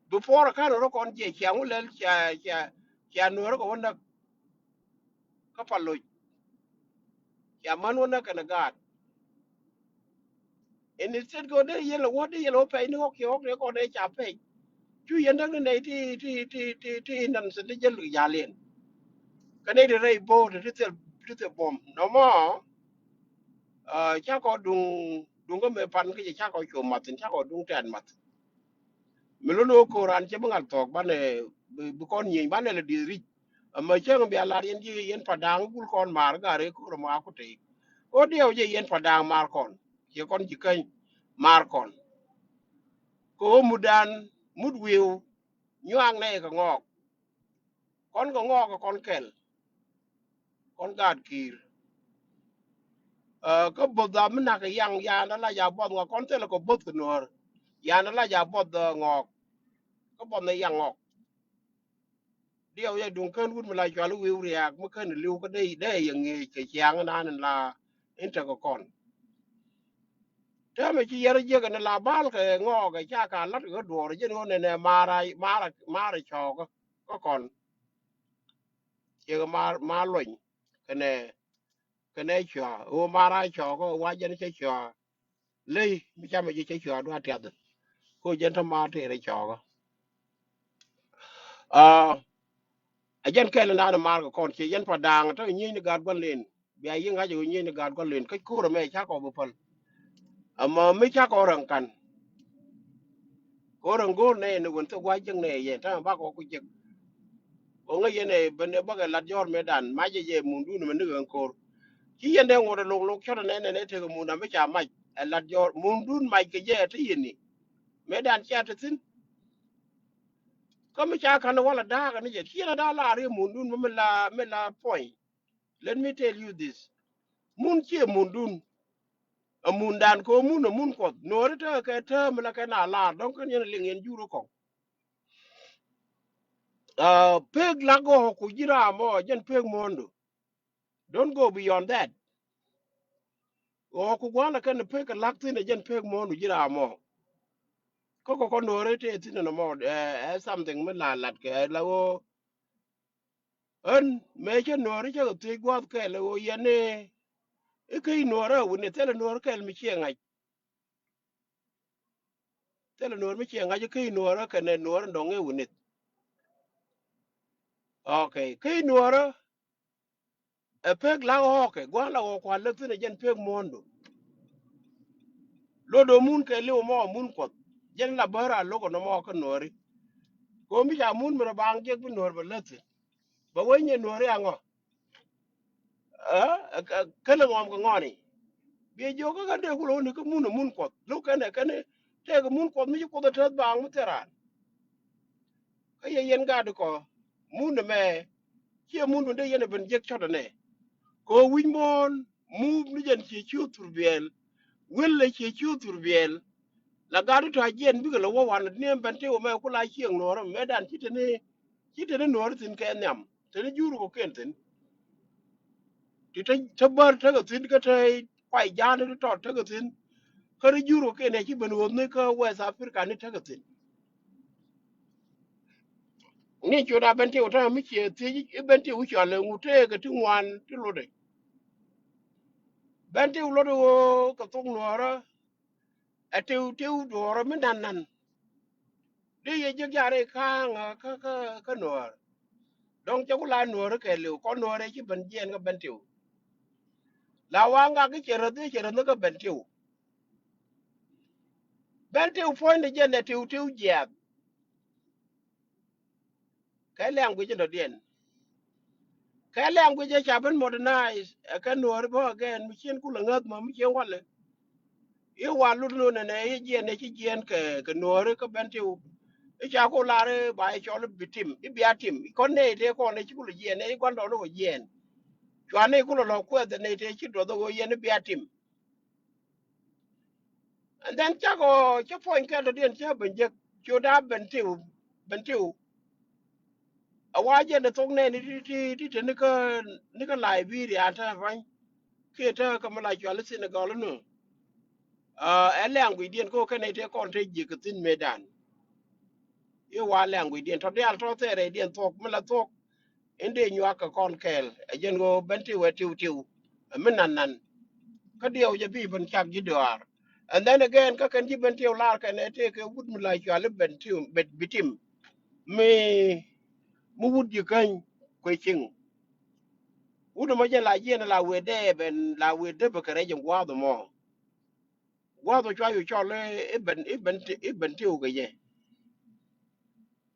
Before ka̱n rɔ kɔn jiɛ cia ŋu lɛl cia cia cia nuɔ̱ɔ̱rä kɛ wä näk. Kä pa loc cia män wä näk kɛnɛ gaat. Instead kɛ wä dee yɛl ɛ wä dee yɛl ɛ wä pɛy ni ɣɔk kiɛ ɣɔk dee kɔn dee ca pɛy. Cu yɛn däk ni nɛy ti ti ti ti ti nan sɛ ti jäl kɛ jal yɛn. Kä nɛy ti rɛy bo̱o̱t ti thil ti thil buɔ̱m nɔmɔ. Ah, cakɔ duŋ duŋ kä mëë pan kä jɛ cakɔ cu math in cakɔ duŋ tɛ̈t math. Mi lon wä ko̱o̱r an cɛ bi ŋa̱l thɔɔk banɛ bi kɔn nyieny banɛ lɛ dieth ric. Ama cäŋ bia lar yɛn ji̱ yɛn Padaŋ gul kɔn maar gar i̱ ko̱o̱r ama ku tëë. Ɣöö diɛw jɛ yɛn Padaŋ maar kɔn ciɛ kɔn ji̱ käny maar kɔn. Kɛ ɣöö mutdan mut wi̱i̱w nyuaak nɛy kɛ ŋɔɔk. Kɔn kɛ ŋɔɔk kɛ kɔn kɛl. Kɔn gaat ki̱i̱r. Ah, kä bo̱th a mi nak kɛ yaŋ yan ala ja buɔth ŋɔk kɔn thilɛ kɛ bo̱th kɛ nuɔ̱ɔ̱r. Yan ala ja buɔth, ah, ŋɔk. Kä buɔth ni yaŋ ŋɔk. Diɛw yɛ duŋ kän wut mi la cual i̱ wi̱i̱ riaak mi kän li̱w kä dee dee yɛ ŋi̱eec kɛ ciaŋ inan in la in tekɛ kɔn. Täämɛ ci yɛr jiäk in la bal kɛ ŋɔɔk kɛ ca ka lat kɛ duɔɔr jɛn ɣöö nɛnɛ maar a maar a maar a cɔɔkä kä kɔn. Ciek maar maar lony kɛnɛ kɛnɛ cua ɣöö mar a cɔɔkä wa jɛn cɛ cua. Ley mi camɛ ji̱ cɛ cua dua tiath. Ko jɛn te mar tëë rɛ cɔɔkä. Aa, a jɛn kɛl in da̱a̱n in mar kɛ kɔn ciɛ yɛn pa da̱a̱ŋ te nyieny ni gaat gua̱n len. Bia yi ŋa̱c ɛ ɣöö nyieny ni gaat gua̱n len kä ko̱r ɛmɛ cakɔ bi päl. Ɛmɔ mi cakɔ rɛŋ kan. Ko̱r ɛn go̱o̱r nɛ ni wen thok gua̱c jek nɛ yɛn ta̱a̱ bakɔ ku jek. Ɣöö ŋäc yɛn ɛ ben ɛ bäkɛ lat jɔ̱ɔ̱r mëëdan macɛ jɛ mundun mɛ ni ɣän ko̱r. Ci yɛn dee ŋot ɛ lok lok cɔt ɛnɛ nɛn ɛ tekɛ munda mi ca mac ɛ lat jɔ̱ɔ̱r mundun mac kɛ jɛ ɛ te yɛn ni. Mëëdan cia te thi̱n. Kä mi ca ka̱n wala da̱a̱k ɛn jɛ ci yɛn ɛ da̱a̱ laar i̱ mundun mi la mi la puɔ̱ny. Let me tell you this. Mun ciɛ mundun. Ɛ mundan kɛ ɣöö mun ɛ mun kuɔth nuɔ̱ɔ̱ri tekɛ kɛ tääm la kɛ na laar dɔ̱ŋ kɛn yɛn liŋ yɛn jur kɔŋ. Aa, pek lak ɣɔ̱ɔ̱k ku ji̱ raam ɔ jɛn pek muɔ̱ɔ̱ndu. Don't go beyond that. Ɣɔ̱ɔ̱k ku gua̱a̱n la kɛn pek kɛ lak thi̱n ɛ jɛn pek muɔ̱ɔ̱ndu ji̱ raam ɔ. Kä kɔkɔ nuɔ̱ɔ̱ri tëë thi̱n ɛn ɛmɔ ɛ something mi la lat kɛ la ɣöö Ɣän mëë cä nuɔɔri cä kɛ thiec gua̱a̱th kɛl ɛ ɣöö yɛn i̱ kä i̱ nuɔɔri ɛ wi̱ni thilɛ nuɔɔri kɛl mi ciɛ ŋa̱c. Thilɛ nuɔɔri mi ciɛ ŋa̱c i̱ kä i̱ nuɔɔri kɛnɛ nuɔɔri dɔ̱ŋ ɛ wi̱ni. Ok, kä i̱ nuɔɔri ɛ pek la̱k ɣɔɔkɛ gua̱a̱th la ɣɔɔk kua̱r lät thi̱n ɛ jɛn pek muɔ̱ɔ̱ndu. Lot ɛ mun kɛ li̱w mɔ mun kuɔth jɛn la bär a lo̱k ɛ nɔmɔ kä nuɔɔri. Ko̱ mi ca mun mi rɔ baaŋ jiɛk bi nuɔɔr bɛ lät thi̱n. Bɛ wec nyɛ nuɔɔri aŋɔ. Kä lɛ ŋɔm kɛ ŋɔni. Biɛ jiök kä kɛn dee kulɛ wä ni kä mun ɛ mun kuɔth lo̱k kɛn ɛ kɛn tëëkɛ mun kuɔth mi ci kuoth ɛ tɛth baaŋ mi thil raan. Kä yɛ yɛn gaat kɔ mun ɛmɛ ciɛ mun dun dee yɛn ɛ ben jiɛk cɔt ɛnɛ. Kɛ ɣöö wi̱c muɔ̱ɔ̱n mup ni jɛn ciɛ ciöt thur biɛl. Wel lɛ ciɛ ciöt thur biɛl. La gat i̱ tɔ̱ a jiɛn bikɛ lɛ wä wan ni ɛn ben tëë wä mɛ ku la cieŋ nuɔɔrä mɛ dan ci te ni ci te ni nuɔɔrä thi̱n kɛ nhiam te ni jur kɔ ken thi̱n. Ti te te bär tekɛ thi̱n kä te kuay ja̱a̱n ti tɔt tekɛ thi̱n. Kä ri jur kɔ ken ɛ ci ben ɣöth ni kä West Africa ni tekɛ thi̱n. Ni ciöt a ben tëë wä ta̱a̱ mi ciɛ thiec i̱ ben tëë wä cɔal ɛ ŋut tëë kɛ ti ŋuan ti lotdɛ. Ben tëë wä lotdɛ ɣöö kɛ thok nuɔɔrä. Ɛ tëë wä tëë wä duɔɔrä mi nan nan. Dee yɛ jiäk ja̱a̱r i̱ ka̱a̱ŋ kä kä kä nuɔɔr. Dɔ̱ŋ cɛ ku la nuɔɔr kɛ liw kɔn nuɔɔr ɛ ci ben jiɛɛn kä ben tëë wä. La waŋ gak i̱ cɛ räth i̱ cɛ räth ni kä ben tëë wä. Ben tëë wä puɔ̱nydɛ jɛn ɛ tëë wä tëë wä jiaath. Kɛ language in dɔ̱diɛn. Kɛ language ɛ ca ben modernize ɛ kɛ nuɔɔri bä again mi cien kulɛ ŋäth ma mi cien walɛ. I̱ wal lut nunɛ nɛ i̱ jiɛn ɛ ci jiɛn kɛ kɛ nuɔɔri kä ben tiw. I̱ ca ku lar i̱ ba i̱ cɔl i̱ bi tim i̱ bia tim i̱ kɔn nɛy tëë kɔn ɛ ci kulɛ jiɛn ɛ i̱ gua̱n dɔɔni kɔ jiɛn. Cuan i̱ kulɛ lɔ kuɛth ɛ nɛy tëë ci duɔth ɛ ɣöö yɛn i̱ bia tim. And then cakɔ cä puɔ̱ny kɛl tɔ̱diɛn cä ben jek ciötda ben tiw ben tiw. A wa jɛn ɛ thok nɛn ti ti ti te ni kä ni kä Liberia an te ruany kiɛ te kä mi la cual i̱ Senegal ni. Ɛ language diɛn kä kɛn ɛ te kɔn te jiek kɛ thi̱n mëëdan. I̱ wa language diɛn tɔ̱ diaal tɔ̱ thɛɛrɛ diɛn thuɔ̱k mi la thuɔ̱k. In dee nyuak kɛ kɔn kɛɛl ɛ jɛn ɣöö ben tiw ɛ tiw tiw ɛ mi nan nan. Kä diɛw jɛ bi ben cak ji̱ dɔaar. And then again kä kɛn ji̱ ben tiw lar kɛn ɛ tëëkɛ wut mi la cual i̱ ben tiw bet bi tim. Mi mi wut ji̱ käny kuɛ ciŋ. Wut ɛmɔ jɛn la jiɛn la wëë dɛɛp ɛn la wëë däpä kɛ rɛc in gua̱a̱th ɛmɔ. Gua̱a̱th ɔ cua cu cɔl i̱ ben i̱ ben i̱ ben tiw kɛ jɛ.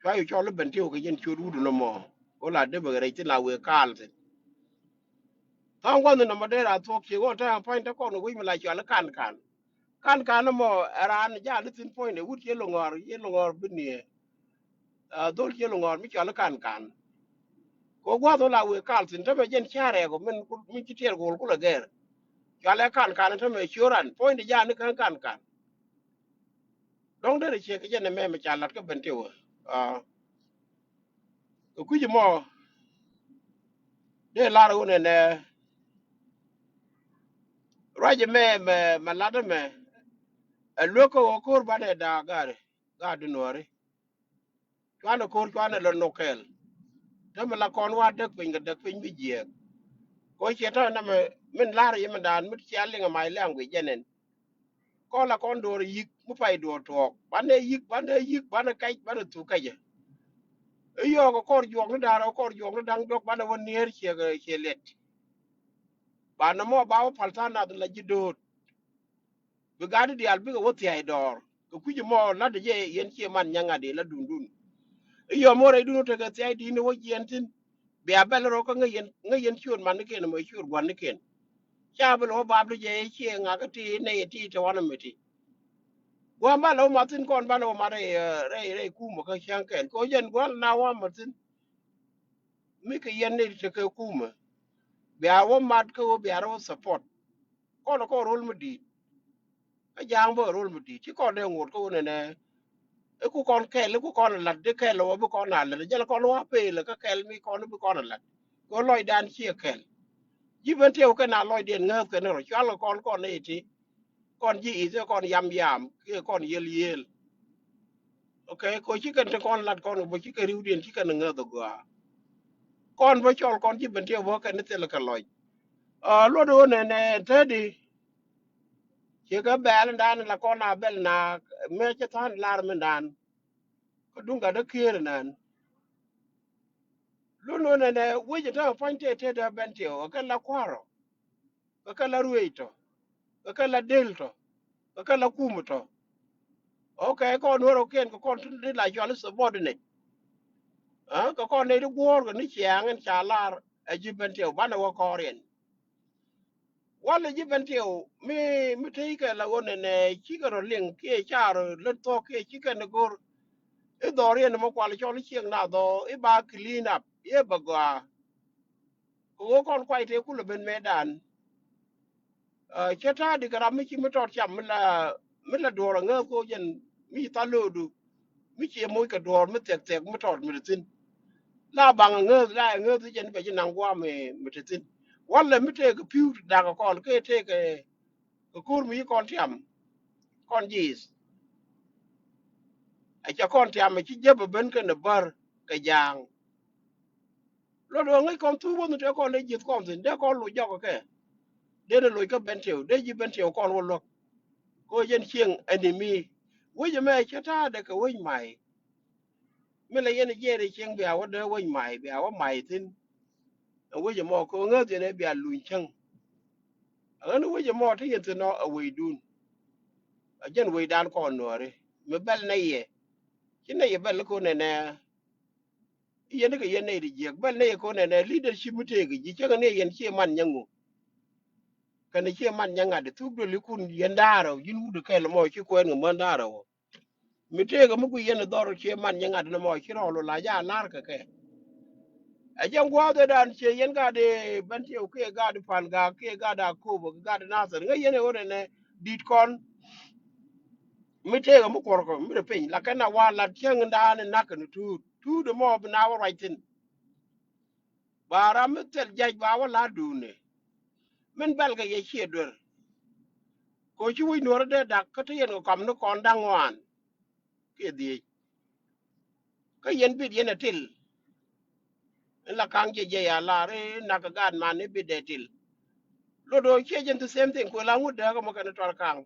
Cua cu cɔl i̱ ben tiw kɛ jɛn ciöt wut ɛn ɛmɔ. Ɣöö la dee bɛ rɛc thi̱n la wëë kaal thi̱n. Tha̱a̱ŋ gua̱th in nɔmɔ dee ra thuɔ̱k ciek ɣöö te pua̱ny te kɔn kɛ wec mi la cual i̱ kan kan. Kan kan ɛmɔ ɛ raan ja̱a̱n i̱ thi̱n puɔ̱nydɛ wut cië lo̱ŋɔ̱ɔ̱r cië lo̱ŋɔ̱ɔ̱r bi niee. Aa, dhol cië lo̱ŋɔ̱ɔ̱r mi cɔal i̱ kan kan. Kɛ gua̱th ɣöö la wëë kal thi̱n tämɛ jɛn ca̱rɛ kɔ min min ci tiɛɛr kɛ ɣöl kulɛ gɛr. Cɔalɛ kan kan tämɛ cio̱ran puɔ̱nydɛ ja̱a̱n i̱ kä kan kan. Dɔ̱ŋ derɛ ciek kɛ jɛn ɛmɛ mi ca lat kä ben tiwä. Aa, kɛ kui̱c ɛmɔ dee lar ɣöö nɛnɛ ruac ɛmɛ mɛ mɛ lat ɛmɛ. Ɛ luek kä ɣöö ko̱r banɛ da̱a̱ ga̱a̱ri ga̱a̱ di nuɔ̱ɔ̱ri. Cuanɛ ko̱r cuanɛ lɔ nok kɛɛl. Tämɛ la kɔn wa däk piny kɛ däk piny bi jiɛɛk. Kɔ ciɛ tɔ̱ namɛ min la̱r yɛ min daan mi cia liŋ a my language jɛn ɛn. Kɔn la kɔn duɔr yi̱k mi pay duɔr tuɔɔk banɛ yi̱k banɛ yi̱k banɛ kɛc banɛ thuk kɛcɛ. I̱ yɔɔk kɔr juɔk ni da̱r kɔr juɔk ni da̱ŋ duɔk banɛ wä nier ciɛ ciɛ lɛt. Banɛ mɔ ba wä pal tha̱a̱ŋ nath la ji̱ do̱o̱t. Bi gat diaal bikɛ wä thia̱a̱c dɔɔr kɛ kui̱c mɔ la̱t jɛ yɛn cie man nyaŋ adi la dundun. I̱ yɔm wä rɛydun wä tekɛ thia̱a̱c di̱i̱n wä jiɛn thi̱n. Bia bɛl rɔ kä ŋäc yɛn ŋäc yɛn ciöt man ni ken mɔ ciöt gua̱n ni ken. Ca bi lɛ wä bap di jɛ cie ŋakä ti nɛy ti te wanɛ mi ti. Gua̱n ba lɛ wä mat thi̱n kɔn banɛ wä mat rɛy rɛy rɛy kumä kä cäŋ kɛn kɛ wä jɛn gua̱n na wä mat thi̱n. Mi kɛ yɛn ni tekɛ kumä. Bia wä mat kä wä bia rɔ wä support. Kɔn kɔn rol mi di̱i̱t. Kä ja̱a̱ŋ bä rol mi di̱i̱t ci kɔn dee ŋot kä wä nɛnɛ. Iku kɔn kɛl iku kɔn lat di kɛl wä bi kɔn a lat jɛl kɔn wä pel kä kɛl mi kɔn bi kɔn a lat. Kɛ lɔcdan ciɛ kɛl. Ji̱ ben tiɛw kɛn a lɔcdiɛn ŋääth kɛn rɔ cual kɛ kɔn kɔn nɛy ti. Kɔn ji̱ i̱th kɔn yam yam kiɛ kɔn yel yel. Okay, ko ci kɛn ti kɔn lat kɔn bä ci kɛ riwdiɛn ci kɛn ŋäth agɔaa. Kɔn bä cɔl kɔn ci ben tiɛ bä kɛn thil kɛ lɔc. Luɔt wä nɛnɛ tädi. Ci kɛ bɛl dan la kɔn a bɛl na mɛ ci than lar min dan. Kä duŋ gat dä kier nan. Luɔt wä nɛnɛ wec tä puɔ̱ny tɛ tɛ dä ben tiɛ kɛ la kuarɔ. Kɛ kɛ la ruëëc tɔ, kɛ kɛ la del tɔ, kɛ kɛ la kum tɔ. Okay, kɔn wä rɔ kiɛn kɛ kɔn ti la cual i̱ subordinate. Kɛ kɔn nɛy ti guɔ̱ɔ̱r kɛ ni ciaŋ in ca lar ɛ ji̱ ben tiɛw banɛ wä kɔɔriɛn. Walɛ ji̱ ben tiɛw mi mi tey kɛ la wä nɛnɛ cikɛ rɔ liŋ kiɛ ca rɔ lät thɔk kiɛ cikɛ ni go̱r. I̱ dhɔriɛn mɔ kual cɔl i̱ ciɛŋ na dhɔ i̱ ba clean up i̱ bɛ gɔaa. Kɛ ɣöö kɔn kuay tëë kulɛ ben mëëdan. Cä ta̱a̱ di kɛ ram mi ci mi tɔt cam mi la mi la duɔ̱ɔ̱r aŋääth kɛ ɣöö jɛn mi ci thal lo̱o̱du. Mi ci moc kɛ duɔ̱ɔ̱r mi thiɛk thiɛk mi tɔt mi te thi̱n. La baŋ aŋääth la aŋääth jɛn bɛ ji̱ naŋ gua̱a̱ mi mi te thi̱n. Walɛ mi tëëkɛ pi̱w ti da̱k kɛ kɔn kee tëëkɛ kɛ ko̱r mi ci kɔn tiam. Kɔn ji̱ i̱th. Ɛ cɛ kɔn tiam ɛ ci jäp ɛ ben kɛn ɛ bär kɛ ja̱a̱ŋ. Luɔt ɣöö ŋäc kɔn thuk wänh tëë kɔn dee ji̱th kɔn thi̱n dee kɔn loc jɔk kɛ. Dee ni loc kä ben tiɛw dee ji̱ ben tiɛw kɔn wä luäk. Kɛ ɣöö jɛn cieŋ ɛn i̱ mi wec ɛmɛ cä ta̱a̱dɛ kɛ wec ma̱y. Mi la yɛn jiɛɛr i̱ cieŋ bia wä dee wec ma̱y bia wä ma̱y thi̱n. Ɛ wec ɛmɔ kɛ ɣöö ŋäth yɛn ɛ bia luny cäŋ. Ɛ ɣän wec ɛmɔ ti yɛn thi̱n ɔ ɛ wecdun. Ɛ jɛn wecdan kɔn nuɔ̱ɔ̱ri mi bɛl nɛy yɛ. Ci nɛy yɛ bɛl ni ko̱n nɛnɛ. Yɛn kɛ yɛn nɛy ti jiäk bɛl nɛy yɛ ko̱n nɛnɛ leadership mi tëëk ji̱ cäŋ ni yɛn ciɛ man nyɛ ŋu. Kɛn ciɛ man nyɛ ŋa̱t thuk duëlikun yɛn da̱a̱r ɛ ji̱n wut kɛl mɔ ci kuɛɛn ŋä män da̱a̱r ɛ wä. Mi tëëkɛ mi guic yɛn dhɔr cie man nyɛ ŋa̱t ni mɔ ci rɔɔl la ja la̱r kɛ kɛ. Ɛ jɛn gua̱a̱th ëëdan cie yɛn gat i̱ ben tiɛw kiɛ gat i̱ pan gaak kiɛ gat a ko̱o̱p kɛ gat i̱ nathɛr ŋäc yɛn ɛ ɣöö nɛnɛ di̱t kɔn. Mi tëëkɛ mi kuɔrkɔ mi rɛ piny la kɛn a wa lat cäŋ in daan in na̱k kɛn tuut tuut ɛmɔ bi na wä ruac thi̱n. Ba ram mi thil jac ba wä la̱t duuni. Min bɛl kɛ yɛ ciɛ duer. Kɛ ci wi̱c nuɔ̱ɔ̱r dee dak kä te yɛn kɛ kɔm ni kɔn da̱ŋ ŋuan. Kiɛ dhiec. Kä yɛn bit yɛn ɛ til. In la ka̱ŋ ciɛ jiɛ ya lar in nak kɛ gaat man in bit dee til. Lot ɣöö ciɛ jɛn the same thing kuɛ la ŋut dee kɛ mɔ kɛn tuar ka̱ŋ.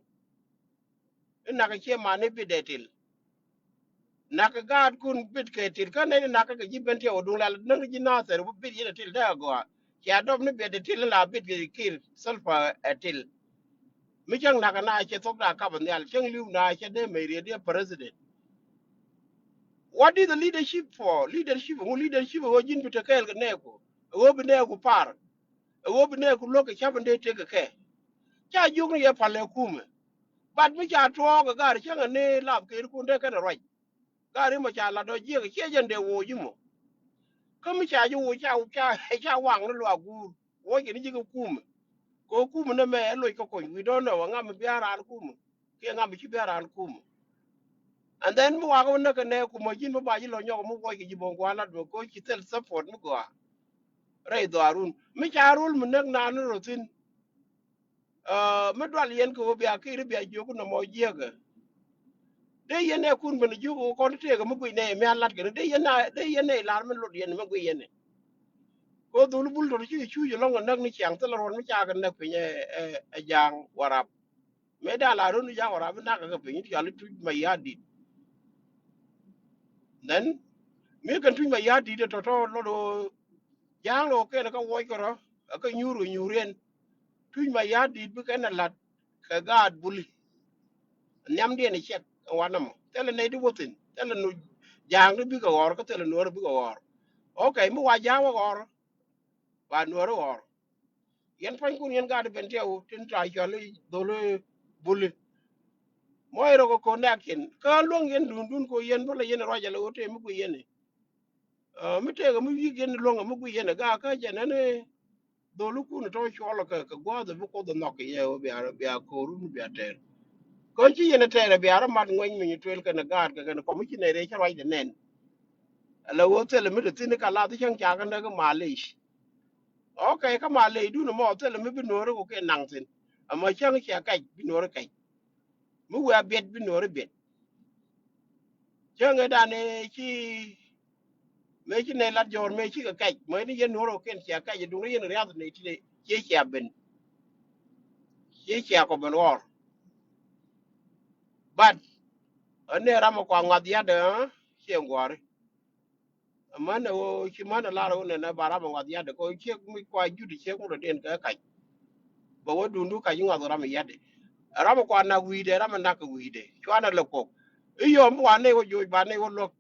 In nak kɛ ciɛ man in bit dee til. Nak kɛ gaat kun bit kɛ til kä nɛn in nak kɛ ji̱ ben tiɛ wä duŋ lal näŋ ji̱ nathɛr wä bit yɛn ɛ til dee agɔaa. Cia dɔp ni bit dee til in la bit kɛ kir thilpa ɛ til. Mi cäŋ nakä na cɛ thok da kap nhial cäŋ liw na cɛ dee mɛy riet yɛ president. What is the leadership for? Leadership ŋu leadership ɛ ɣöö ji̱n bi te kɛɛl kɛ nɛɛku ɛ ɣöö bi nɛɛku par ɛ ɣöö bi nɛɛku lo̱k kɛ cap in dee tek kɛ kɛ. Ca jiök ni yɛ pal ɛ kumɛ. But mi ca tuɔɔk ɛ gaar cäŋ ɛ ni lap kɛɛrikun dee kɛn ɛ ruac. Gari mɔ ca lat dɔ jiɛk ciɛ jɛn dee woc imɔ. Kä mi ca ji̱ woc ca ca ca waŋ ni luak guur woc kɛ ni ji̱ kɛ kumɛ. Kɛ kumɛ ni mɛ ɛ loc kä kony wi̱i̱ dɔ̱ŋ dɔ̱ŋ ɛ ŋam mi bia̱a̱n raan kumɛ kiɛ ŋam mi ci bia̱a̱n raan kumɛ. And then mi wakä wä näk kɛ nɛ kumɛ ji̱n mi ba ji̱ lɔ nyɔk mi woc kɛ ji̱ bɔŋ gua̱a̱r lat mɛ koc ci thil support mi gɔaa. Rɛy dhɔaarun mi ca rul mi näk naan ni rɔ thi̱n. Mi dual yɛn kɛ wä bia kiri bia jiök nɔmɔ jiäkä. Dee yɛn ɛ kun ben jiök wä kɔn tëëkɛ mi guic nɛ mi a lat kɛn dee yɛn dee yɛn ɛ lar mi lot yɛn mi guic yɛn ɛ. Ko dholi Bul tɔ̱ ci kɛ cuc ɛlɔ̱ŋ kɛ näk ni ciaŋ, thilɛ ruɔ̱n mi ca kɛ näk piny ɛ, ɛ, ɛ Ja̱a̱ŋ Warap. Mëë da̱a̱n la run ni Ja̱a̱ŋ Warap bi nak kɛ piny, cɔal i̱ Tuc Mayardit. Then mi kɛn Tuc Mayardit ɛ tɔ̱tɔ̱ lɔt ɣöö Ja̱a̱ŋ lɔ kɛn kä wuɔc kärɔ̱, ɛ kä nyuur kɛ nyuur yɛn. Tuc Mayardit bi kɛn ɛ la̱t kɛ gaat Buli. Nhiamdiɛn ɛ cɛk ɛ wanɛ mɔ. Thilɛ nɛy ti wä thi̱n. Thilɛ nu Ja̱a̱ŋ ti bikɛ ɣɔr, kä thilɛ Nuäär bikɛ ɣɔr. Okay, mi wa Ja̱a̱ŋ wä ɣɔr, ba Nuäär ɣɔr. Yɛn pua̱nykun yɛn gaat Bentiu tin ca cɔl i̱ dholi Buli. Mɔ irɔ kɛ connection. Kä luäŋ yɛn duundun ko yɛn bä la yɛn ruac ala ɣöö tëë mi guiy yɛn i̱. Ɛ, mi tëëkɛ mi wi̱i̱k yɛn luäŋ mi guiy yɛn i̱, gaak kä jɛn ɛn i̱ dholikun tɔ̱ cuɔl kɛ, kɛ gua̱a̱th bi Kuoth ɛ nhɔk kɛ yɛ ɣöö bia, bia ko̱o̱run bia tɛɛr. Kä ci yɛn ɛ tɛɛr ɛ bia rɔ mat ŋuɛny mi nyi tuël kɛn ɛ gaat kɛ kɛn kɔm ci nɛy rɛy cä ruacdɛ nɛn. Ala ɣöö thilɛ mi te thi̱n i̱ ka lath i̱ cäŋ ca kɛ näk i̱ malic. Okay, kä malic dun ɛmɔ thilɛ mi bi Nuäär i̱ kɛ naŋ thi̱n. Ɛmɔ cäŋ cia kɛc bi Nuäär i̱ kɛc. Mi wee a biɛt bi Nuäär i̱ biɛt. Cäŋ ëë dan ëë ci mëë ci nɛy lat jɔ̱ɔ̱r mëë cikɛ kɛc, mëë ni yɛn Nuäär ɔ kɛn cia kɛc, duŋ ni yɛn riath ni ti ciɛ cia ben. Ciɛ cia kɔ ben ɣɔr. But ɛ nɛ ram ɛ kua ŋuath yat ɛ ciɛ ŋuɔri. Män ɛ ɣöö ci män ɛ lar ɣöö nɛnɛ ba ram ɛ ŋuath yat ɛ kɔ ciek mi kua jut ciek mi rɔ den kɛ kac. Bɛ wä duundu kac i̱ ŋuath ram ɛ yat ɛ. Ram ɛ kua nak wi̱i̱dɛ, ram ɛ nak kɛ wi̱i̱dɛ. Cuanɛ lɛ kok. I̱ yɔm bi wa nɛy wä joc ba nɛy wä luäk.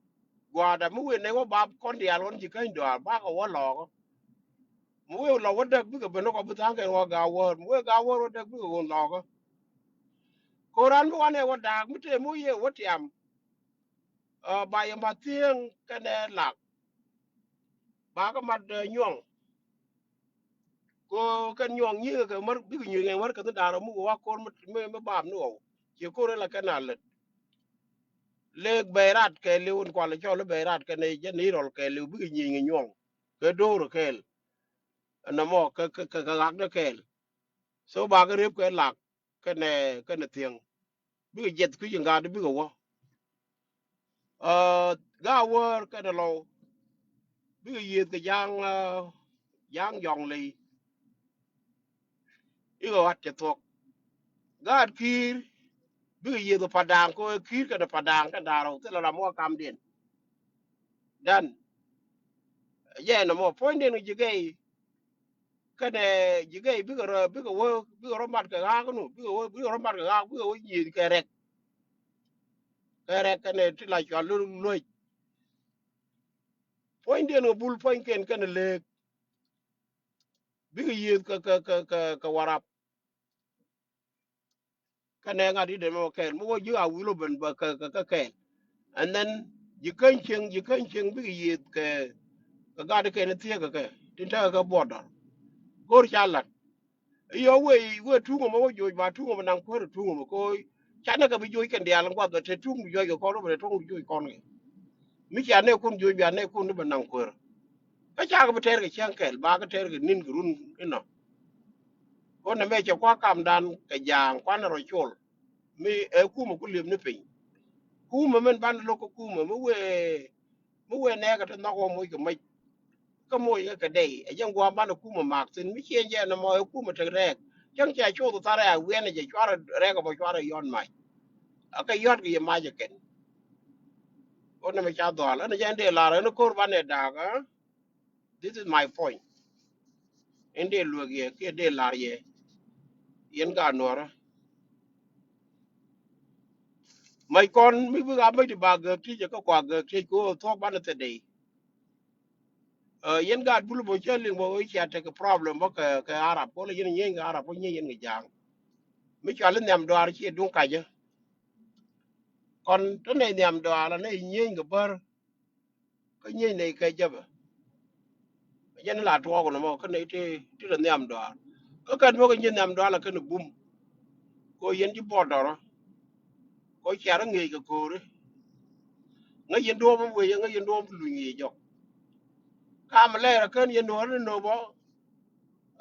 Gua̱a̱dɛ mi wëë nɛy wä ba kɔn diaal ɣɔn ci käny dɔaar bakɛ wä lɔɔkä. Mi wëë lɔ wä däk bikɛ ben kɔ bi tha̱a̱ŋ kɛn wä ga̱a̱ wäär. Mi wëë ga̱a̱ wäär wä däk bikɛ ɣöö lɔɔkä. Ko ran mi wa nɛy wä da̱a̱k mi tëë mi wä yɛ wä tiam. Ɛ, ba yɛ mat thieŋ kɛnɛ lak. Ba kɛ mat, ɛ, nyuɔ̱ŋ. Ko kɛn nyuɔ̱ŋ nyiŋ kɛ mär bikɛ nyuɔ̱ŋ ŋɛn wär kɛ thi̱n da̱a̱n rɔ muk wa ko̱r mi, mi, mi baam ni ɣɔw. Ciɛ ko̱r in la kɛn a lät. Lek bɛy rat kɛɛliw in kual cɔl i̱ bɛy rat kɛnɛ jɛ ni rɔl kɛɛliw bikɛ nyieny kɛ nyuɔ̱ŋ. Kɛ do̱r kɛɛl. Ɛn ɛmɔ kɛ, kɛ, kɛ, kɛ ɣakdɛ kɛɛl. So ba kɛ rep kɛ lak. Kɛnɛ, kɛnɛ thiäŋ. Bikɛ jiɛth kui̱c in gaat bikɛ wä. Ɛ, ga̱a̱ wäär kɛnɛ lɔw. Bikɛ yiëëth kɛ ja̱a̱ŋ, ɛ, ja̱a̱ŋ jɔ̱ŋ ley. Ikɛ ɣɔ̱t cɛ thuɔ̱k. Gaat ki̱i̱r bikɛ yiëëth kɛ Padaŋ kɛ ɣöö ki̱i̱r kɛnɛ Padaŋ kɛn da̱a̱r rɛw thilɛ ram wä kamdiɛn. Dan. Jɛ ɛn ɛmɔ puɔ̱nydiɛn kɛ ji̱ gɛy. Kɛnɛ ji̱ gɛy bikɛ rɔ, bikɛ wä, bikɛ rɔ mat kɛ ɣaak nu, bikɛ wä, bikɛ rɔ mat kɛ ɣaak, bikɛ wä nyieth kɛ rɛk. Kɛ rɛk kɛnɛ ti la cual luec. Puɔ̱nydiɛn kɛ Bul puɔ̱nykiɛn kɛnɛ lëëk. Bikɛ yiëëth kɛ, kɛ, kɛ, kɛ, kɛ Warap. Kɛnɛ ŋa̱t i̱ dee mɛ kɛɛl mi wä ji̱ a wil ɔ ben bä kɛ, kɛ, kɛ kɛɛl. And then ji̱ käny cieŋ, ji̱ käny cieŋ bikɛ yiëëth kɛ, kɛ gat kɛn thiek kɛ kɛ tin tekɛ kɛ border. Go̱r ca lat. I̱ yɔ wee, wee tuŋ ɛmɔ wä joc ba tuŋ ɛmɔ naŋ kuäär tuŋ ɛmɔ koc. Canɛ kɛ bi joc kɛn diaal in guath bɛ te tuŋ bi joc kɛ kɔn wä bɛ te tuŋ bi joc kɔn kɛ. Mi cia nɛɛkun joc bia nɛɛkun ni bɛ naŋ kuäär. Kä cakɛ bi tɛɛr kɛ cäŋ kɛl bakɛ tɛɛr kɛ ni̱n kɛ run inɔ. Kɔn nɛ mɛ cɛ kua kamdan kɛ ja̱a̱ŋ kuanɛ rɔ col. Mi ɛ kumɛ ku liep ni piny. Kumɛ min banɛ lo̱k kä kumɛ mi wee, mi wee nɛɛkɛ ti nhɔk wä moc kɛ mec. Kä moc kɛ kɛ dɛy ɛ jɛn gua̱a̱m banɛ kumɛ mak thi̱n mi ciɛ jɛ nɛ mɔ ɛ kumɛ tek rɛɛk. Cäŋ cɛ coth tharɛ a wiɛnɛ jɛ cuarɛ rɛɛk ɛ bä cuarɛ yɔt mac. Ɛ kɛ yɔt kɛ yɛ mac ɛ kɛn. Kɔn nɛ mɛ ca dhɔal ɛn jɛ ɛn dee lar ɛn ko̱r banɛ da̱a̱k ɛ. This is my point. Ɛn dee luek yɛ kiɛ dee lar yɛ. Yɛn ka nuɔrä. Mac kɔn mi bi ka mac ti ba gäk tiec ɛ kä kua gäk tiec kɛ ɣöö thuɔ̱k banɛ thɛ dee. Ɛ, yɛn gaat Bul bä cä liŋ bä ɣöö cia tekɛ problem bä kɛ, kɛ Arab kɔ lɛ yɛn nyieny kɛ Arab kɔ nyieny yɛn kɛ ja̱a̱ŋ. Mi cual i̱ nhiam dɔaar ciɛ duŋ kacä. Kɔn te nɛy nhiam dɔaar la nɛy nyieny kɛ bär. Kä nyieny nɛy kɛ jäpɛ. Jɛn la tuɔɔk nɔmɔ kä nɛy ti, ti rɛ nhiam dɔaar. Kä kɛn mɔ kɛ nyieny nhiam dɔaar la kɛn bum. Kɔ yɛn ji̱ border. Kɔ ciarä ŋi̱eec kɛ ko̱ri. Ŋäc yɛn duɔ̱ɔ̱p wecä, ŋäc yɛn duɔ̱ɔ̱p luny yiëë jɔk. Kam lɛɛr a kän yɛn nuɔ̱ɔ̱r ni nöp ɔ.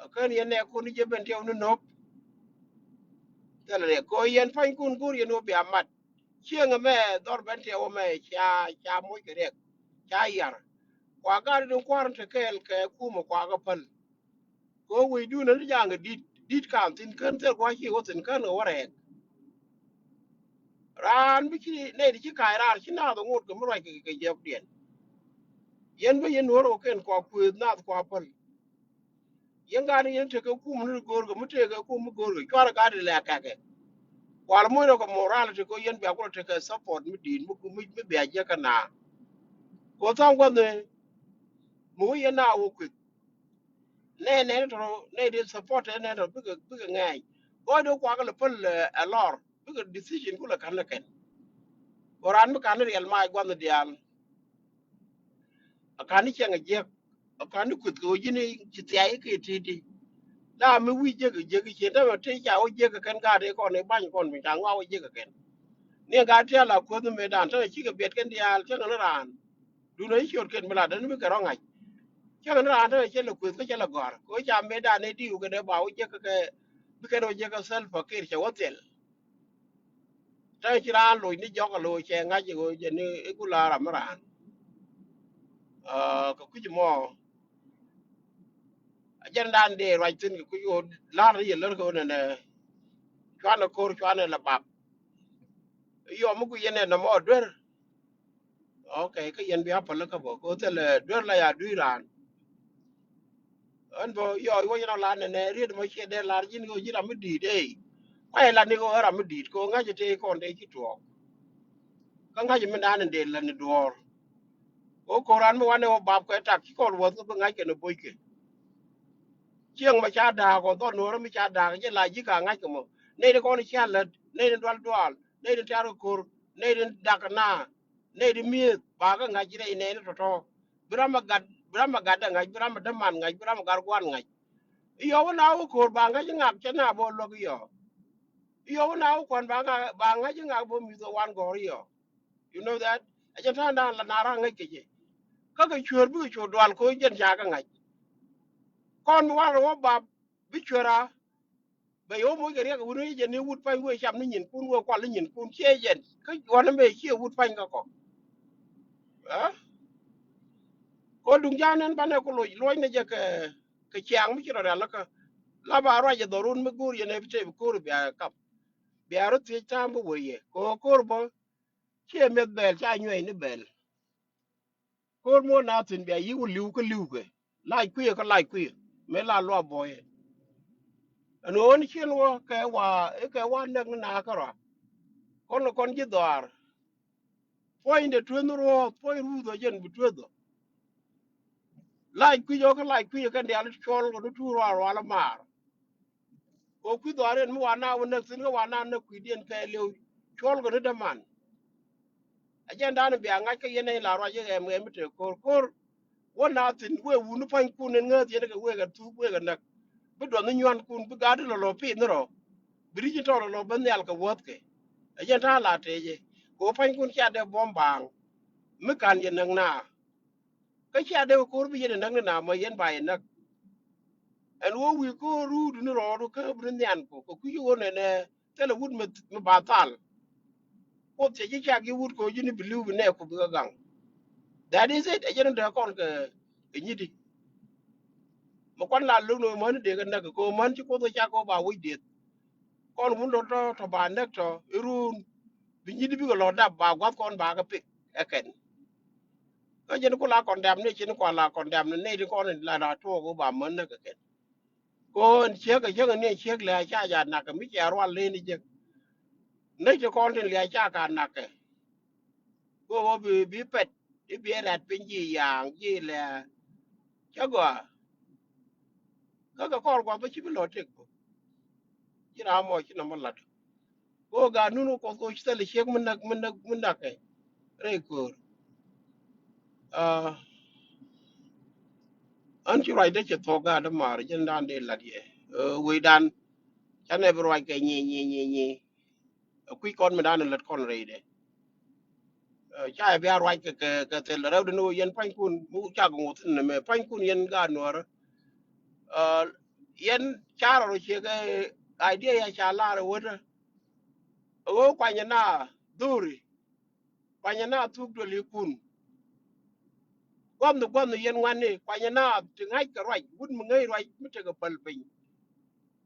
A kän yɛn nɛɛkun ni jɛ Bentiu ni nöp. Thilɛ riɛk kɔ yɛn pua̱nykun go̱o̱r yɛn wä bia mat. Cieŋ ɛmɛ dhɔr Bentiu ɛmɛ ca, ca moc kɛ riɛk. Ca yar. Kua gat in kua̱r in te kɛɛl kɛ kumɛ kua kɛ päl. Kɛ ɣöö wecdun ɛn ti ja̱a̱ŋ kɛ di̱t di̱t ka̱n thi̱n kän thil kua ci wä thi̱n kän kɛ wä rɛɛk. Raan bi ci nɛy ti ci ka̱c raar ci naath ɛ ŋot kɛ mi ruac kɛ kɛ jiɛpdiɛn. Yɛn bä yɛn nuɔ̱ɔ̱r kɛ kɛn kua kuëëth naath kua päl. Yɛn gaat ni yɛn tekɛ kum ni go̱o̱rkɛ mi tekɛ kum mi go̱o̱rkɛ cuarɛ gaat ilɛ kɛkɛ. Kual muɔ̱c rɔ kɛ morality kɛ yɛn bia kulɛ tekɛ support mi di̱i̱t mi mi mi bia jiäkä na. Kɛ tha̱a̱ŋ gua̱thni mi wä yɛn na wä kueth. Nɛ nɛ ni tɔrɔ nɛ di support nɛ tɔrɔ bikɛ bikɛ ŋɛɛny. Gɔɔy di kuak lɛ päl ɛ lɔr bikɛ decision kulɛ ka̱n lɛ kɛn. Kɛ raan mi ka̱n ni riɛl mac gua̱thni diaal. A ka̱n ni cieŋ a jiäk. A ka̱n ni kueth kɛ wä ji̱n ci thia̱y kɛ ti̱ti̱. La mi wi̱c jiäk jiäk ci tämɛ ti ca wä jiäk kɛ kɛn gaat i̱ kɔn i̱ ba̱ny kɔn mi ca ŋuak wä jiäk kɛ kɛn. Ni gaat tia̱ la kueth mi dan tämɛ cikɛ biɛt kɛn diaal cäŋ ni raan. Dun a i̱ ciöt kɛn mi la dan mi kɛ rɔ ŋa̱c. Cäŋ ni raan tämɛ cɛ lɛ kueth kä cɛ lɛ gɔ̱a̱r kɛ wä ca mi dan i̱ diw kɛn i̱ ba wä jiäk kɛ bi kɛn wä jiäk kɛ thil pakir cɛ wä thil. Tɛn ci raan loc ni jɔk a loc cɛ ŋa̱c i̱ ɣöö jɛ ni i̱ ku la̱r ram mi raan. Aa, kɛ kui̱c mɔ a jɛn dan dee ruac thi̱n kɛ kui̱c ɣöö la̱r ni yɛ lär kɛ ɣöö nɛnɛ cuanɛ ko̱r cuanɛ la bap. Yɔ mi guic yɛn ɛ nɔmɔ duer. Ok, kä yɛn bia päl kä bä kɛ ɣöö thilɛ duer la ya dui̱ raan. Ɣän bä yɔ iwä yɛn ɔ lar nɛnɛ riet mɔ ciɛ dee lar ji̱n kɛ ɣöö ji̱ ram mi di̱i̱t ey. Kuay lar ni kɛ ɣöö ram mi di̱i̱t kɛ ɣöö ŋa̱c ite kɔn dee ci tuɔɔk. Kä ŋa̱c mi naan in dee lar ni duɔɔr. Kɛ ɣöö ko̱ran mi wanɛ wä bap kɛ tak ci kɔn wäth kɛ bi ŋa̱c kɛn bo̱ckɛ. Cieŋ mɔ ca da̱a̱k ɔ dhɔl nuɔ̱ɔ̱rä mi ca da̱a̱k jɛ la ji̱ ka ŋa̱c kɛ mɔ. Nɛy ti kɔn cia lät, nɛy ti dual dual, nɛy ti tiaar kɛ ko̱r, nɛy ti dak kɛ na. Nɛy ti mi̱eth ba kɛ ŋa̱c ji̱ rɛy nɛy ni tɔ̱tɔ̱. Bi ram ɛ gat, bi ram ɛ gat dɛ ŋa̱c, bi ram ɛ däman ŋa̱c, bi ram ɛ gat gua̱n ŋa̱c. I̱ yɔ wä na wä ko̱r ba ŋa̱c i̱ ŋak cɛ na bä luäk i̱ yɔ. I̱ yɔ wä na wä kuan ba ŋa̱c, ba ŋa̱c i̱ ŋak bä mi̱th ɛ wan gɔ̱r i̱ yɔ. You know that? Ɛ jɛn ta̱a̱ŋ da̱a̱n la na ra̱a̱ŋ ŋäc kɛ jɛ. Kä kɛ cueer bikɛ cu dual ko̱ jɛn ca kɛ ŋa̱c. Kɔn mi wan rɔ wä bap bi cueer a. Bɛ yɛ wä moc kɛ riɛk kɛ wut ni jɛn ni wut pa̱ny wee cam ni nyinkun wee kual ni nyinkun ciɛ jɛn. Kä juɔ̱n ni mëë ciɛ wut pa̱ny kä kɔ. Ɛ? Kɔn duŋ ja̱a̱n nɛn banɛ ku loc luɔc ni jɛ kɛ kɛ ciaŋ mi ci rɔ rial kä. La ba ruac ɛ dhɔrun mi go̱o̱r yɛn ɛ bi tëë bi ko̱o̱r bia kap. Bia rɔ thiec ta̱a̱m bi wee yɛ kɛ ɣöö ko̱o̱r bä. Ciɛ mi̱eth bɛɛl ca nyuɛɛc ni bɛɛl. Ko̱r muɔ̱ɔ̱n na thi̱n bia yi̱k wä li̱w kä li̱w kɛ. Lac kui̱ kä lac kui̱ mëë la luaak buɔyɛ. Ɛn ɣöö ni cien wä kɛ wa i̱ kɛ wa näk ni na kärɔa. Kɔn kɔn ji̱ dhɔaar. Puɔ̱ny de tueth ni ruɔ̱ɔ̱th puɔ̱ny ruuth ɔ jɛn bi tueth ɔ. Lac kui̱ ɔ kä lac kui̱ ɔ kɛn diaal cuɔl kɛ ni tuur ruaar rual maar. Kɛ kui̱ dhɔaar in mi wa na wä näk thi̱n kä wa na näk kui̱diɛn kɛɛliw cuɔl kɛ ni däman. A jɛn da̱a̱n in bia ŋa̱c kä yɛn nɛy la ruac i̱ ɣɛm ɣɛm mi te ko̱r ko̱r. Wä na thi̱n wëë wuni pa̱nykun in ŋääth yɛn kɛ wëë kɛ thuk wëë kɛ näk. Bi duɔth ni nyuankun bi gaat in lɔlɔ pi̱i̱th ni rɔ. Bi ri̱c in tɔɔl lɔlɔ ben nhial kɛ wäthkɛ. A jɛn ta̱a̱ la tëëcɛ kɛ wä pa̱nykun cia dee buɔ̱m baaŋ. Mi ka̱n yɛ näk na. Kä cia dee ko̱r bi yɛn ɛ näk ni na mɔ yɛn ba yɛ näk. Ɛn ɣöö wi̱i̱ ko̱r ruut ni rɔɔdu kä bi ni nhian ku kɛ kui̱c ɣöö nɛnɛ thilɛ wut mi mi ba thal. Kuoth cɛ ji̱ cak ji̱ wut ko̱ ji̱ ni bi li̱w bi nɛɛk ku bi kɛ gaŋ. That is it. Ɛ jɛn in dee kɔn kɛ kɛ nyi̱ti. Mi kuan la lo̱k ni män in dee kɛ näk kɛ ko̱ män ci kuoth kɛ cak ko̱ ba wec dieth. Kɔn wun lɔ tɔ tɔ ba näk tɔ iruun bi nyi̱t bikɛ lɔ dap ba gua̱th kɔn ba kɛ pik ɛ kɛn. Kä jɛn ku la kɔndɛm ni cin kua la kɔndɛm ni nɛy ti kɔn la na tuɔɔk ba män näk ɛ kɛn. Kɔn ciek ɛ ciek ni ciek lɛ ca ja nak mi cia rual len jek. Nɛy ti kɔn tin lia ca ka nak kɛ. Ko wä bi bi pɛt i̱ bi rɛt piny ji̱ ya̱a̱ŋ ji̱ lɛ. Cä gɔaa. Kä kɛ kɔr gua̱th bä ci bi lɔ tëk bä. Ci ram mɔ ci nɔmɔ lat. Ko gaat nun wä kuɔth ko ci thil ciek mi näk mi näk mi näk kɛ rɛy köör. Aa, ɣän ci ruacdä cɛ thuɔ̱k gaat dä maar jɛn dan dee lat yɛ. Ɛ, wecdan canɛ bi ruac kɛ nyi nyi nyi nyi. Ɛ, kui̱c kɔn mi dan lät kɔn rɛydɛ. Ɛ, ca yɛ bia ruac kɛ kɛ kɛ thil rɛwdɛ ni wä yɛn pa̱nykun mi cak ŋuth ni mɛ pa̱nykun yɛn gaat nuɔrä. Ɛ, yɛn carɔ rɔ ciek ɛ idea ya ca lar ɛ wätä. Ɛ ɣöö kuanyɛ na dhuri kuanyɛ na thuk duɔlikun. Gua̱thni gua̱thni yɛn ŋuani kuany naath ti ŋa̱ckɛ ruac, wut mi ŋäc ruac mi tekɛ päl piny.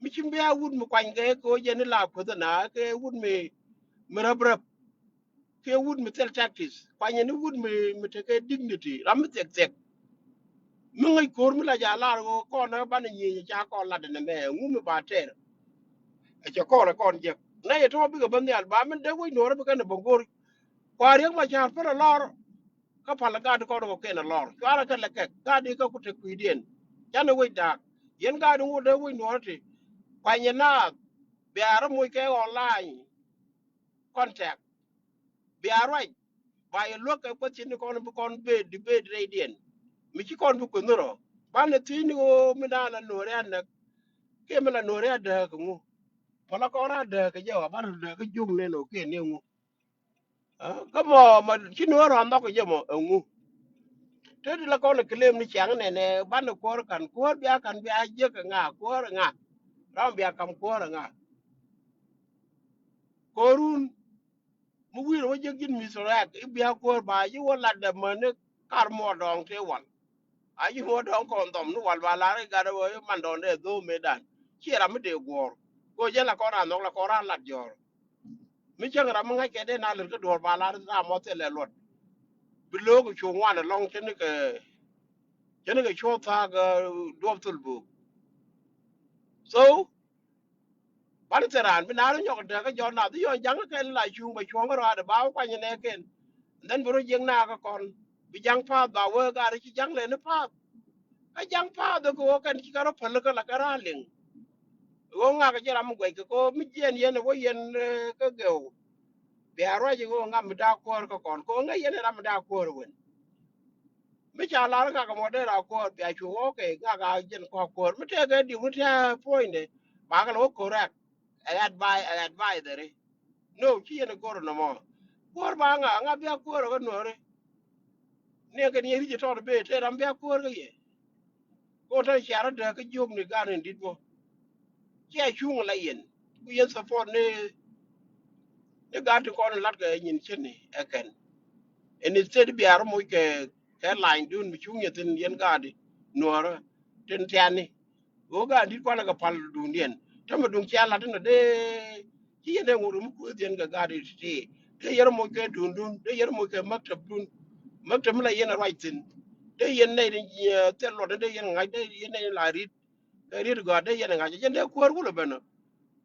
Mi ci bia wut mi kuany kɛ kɛ ɣöö jɛn i̱ la kuäth ɛna kɛ wut mi, mi räp räp. Kɛ wut mi thil tactics. Kuany ni wut mi, mi tekɛ dignity. Ram mi thiɛk thiɛk. Mi ŋäc ko̱r mi la ja lar ɣöö kɔn ɛ banɛ nyieny ca kɔn lat ɛnɛ mɛ ŋu mi ba tɛr. Ɛ cɛ kɔn ɛ kɔn jek. Nɛ yɛ tɔ̱ bikɛ bä nhial ba min dee wec nuɔrä bikɛ nɛ bä go̱r. Kua Riek Machar pälɛ lɔr. Kä pal gaat kɔn kɔ kɛn ɛ lɔr. Cuarɛ kɛ lɛ kɛk. Gaat ikä ku tek kui̱diɛn. Canɛ wec daak. Yɛn gaat in wut dee wec nuɔrä ti. Kuany ɛ naath. Bia rɔ moc kɛ online. Contact. Bia ruac. Ba yɛ luäk kɛ kuäth cin ni kɔn bi kɔn bee debate rɛydiɛn. Mi ci kɔn bi kueth ni rɔ. Banɛ thiec ni ɣöö mi na la nuɔrɛ anäk. Kiɛ mi la nuɔrɛ adääk ŋu. Pal kɔn adääk kɛ jɛ wa banɛ dääk kɛ juŋ nɛn ɔ kiɛ ni ŋu. Kä mɔ ma ci nuɔrɛ anhɔk kɛ jɛ mɔ ɛŋu. Te ti la kɔn ɛ claim ni ciaŋ nɛnɛ banɛ kuäär kan kuäär bia kan bia jiäk ɛ ŋa kuäär ɛ ŋa. Ram bia kam kuäär ɛ ŋa. Ko̱run mi wi̱i̱ rɛ wä jiäk ji̱n mi̱th rɛk i̱ bia kuäär ba ji̱ wä lat dɛ mäni kar muɔɔr dɔɔŋ tëë wal. A ji̱ muɔɔr dɔɔŋ kɔn dhɔm ni wal ba lar i̱ gat wä i̱ man dɔɔŋ dee dho̱o̱m mëë dan. Ciɛ ram mi dee guɔ̱ɔ̱r. Kɛ ɣöö jɛn la kɔn ran nhɔk la kɔn ran lat jɔ̱ɔ̱r. Mi cäŋ ram mi ŋa̱ckɛ dee na lät kä duɔ̱ɔ̱r ba lar i̱ ram mɔ thilɛ luɔt. Bi lo̱o̱k i̱ cu ŋuan ɛlɔ̱ŋ cänikɛ, cänikɛ cuɔ̱ɔ̱ŋ thaak duɔ̱ɔ̱p thul buk. So, Ban thil raan bi naar nyɔk dääk kä jɔn nath i̱ yɔn ja̱ŋ kɛn la cuŋ bɛ cuɔ̱ŋ kä rɔaadɛ ba wä kuany nɛ kɛn. And then bi rɔ jiäk naath kä kɔn bi ja̱ŋ pa̱a̱th ba wee gaat ci ja̱ŋ lɛn i̱ pa̱a̱th. Kä ja̱ŋ pa̱a̱th kɛ wä kɛn ci kɛ rɔ päl kä la kɛ raan liŋ. Ɣöö ŋak jɛ ram mi guɛc kɛ kɛ ɣöö mi jiɛn yɛn ɛ wä yɛn kä gɛw. Bia ruac ɣöö ŋak mi da̱a̱ kuäär kä kɔn kɛ ɣöö ŋäc yɛn ɛ ram mi da̱a̱ kuäär ɛ wen. Mi ca lar ŋak mɔ dee ra kuɔɔr bia cu wä kɛ ŋak a jɛn kɔk kuɔɔr mi tɛk kɛ diw mi tɛk puɔ̱nydɛ. Ba kɛ lɛ wä correct. Ɛ advice, ɛ advisory. No, ci yɛn ɛ go̱r nɔmɔ. Kuɔɔr ba ŋa ŋa bia kuɔɔr kä nuɔri. Ni kɛ ni ric tɔt bee te ram bia kuɔɔr kä yɛ. Ko tɔ cia rɔ dee kä jiök ni gan in dit bɔ. Cia cuŋ la yɛn ku yɛn support ni, ni gaat ti kɔn lat kɛ nyin cin ni ɛ kɛn. Instead bia rɔ moc kɛ kɛ lany dun mi cuŋ yɛ thin yɛn gaat di nuɔrä tin tiani. Ɣöö gaat dit kualɛ kɛ pal duŋdiɛn tämɛ duŋ cia lat inɔ dee ci yɛn dee ŋot mi kueth yɛn kɛ gaat di ti dee yɛn rɔ moc kɛ duŋdun dee yɛn rɔ moc kɛ maktab dun. Maktab mi la yɛn a ruac thin dee yɛn nɛy di thil luɔt dee yɛn ŋac dee yɛn nɛy di la rit. Kɛ riet gɔaa dee yɛn ŋa̱c jɛn dee kuäär kulɛ ben ɔ.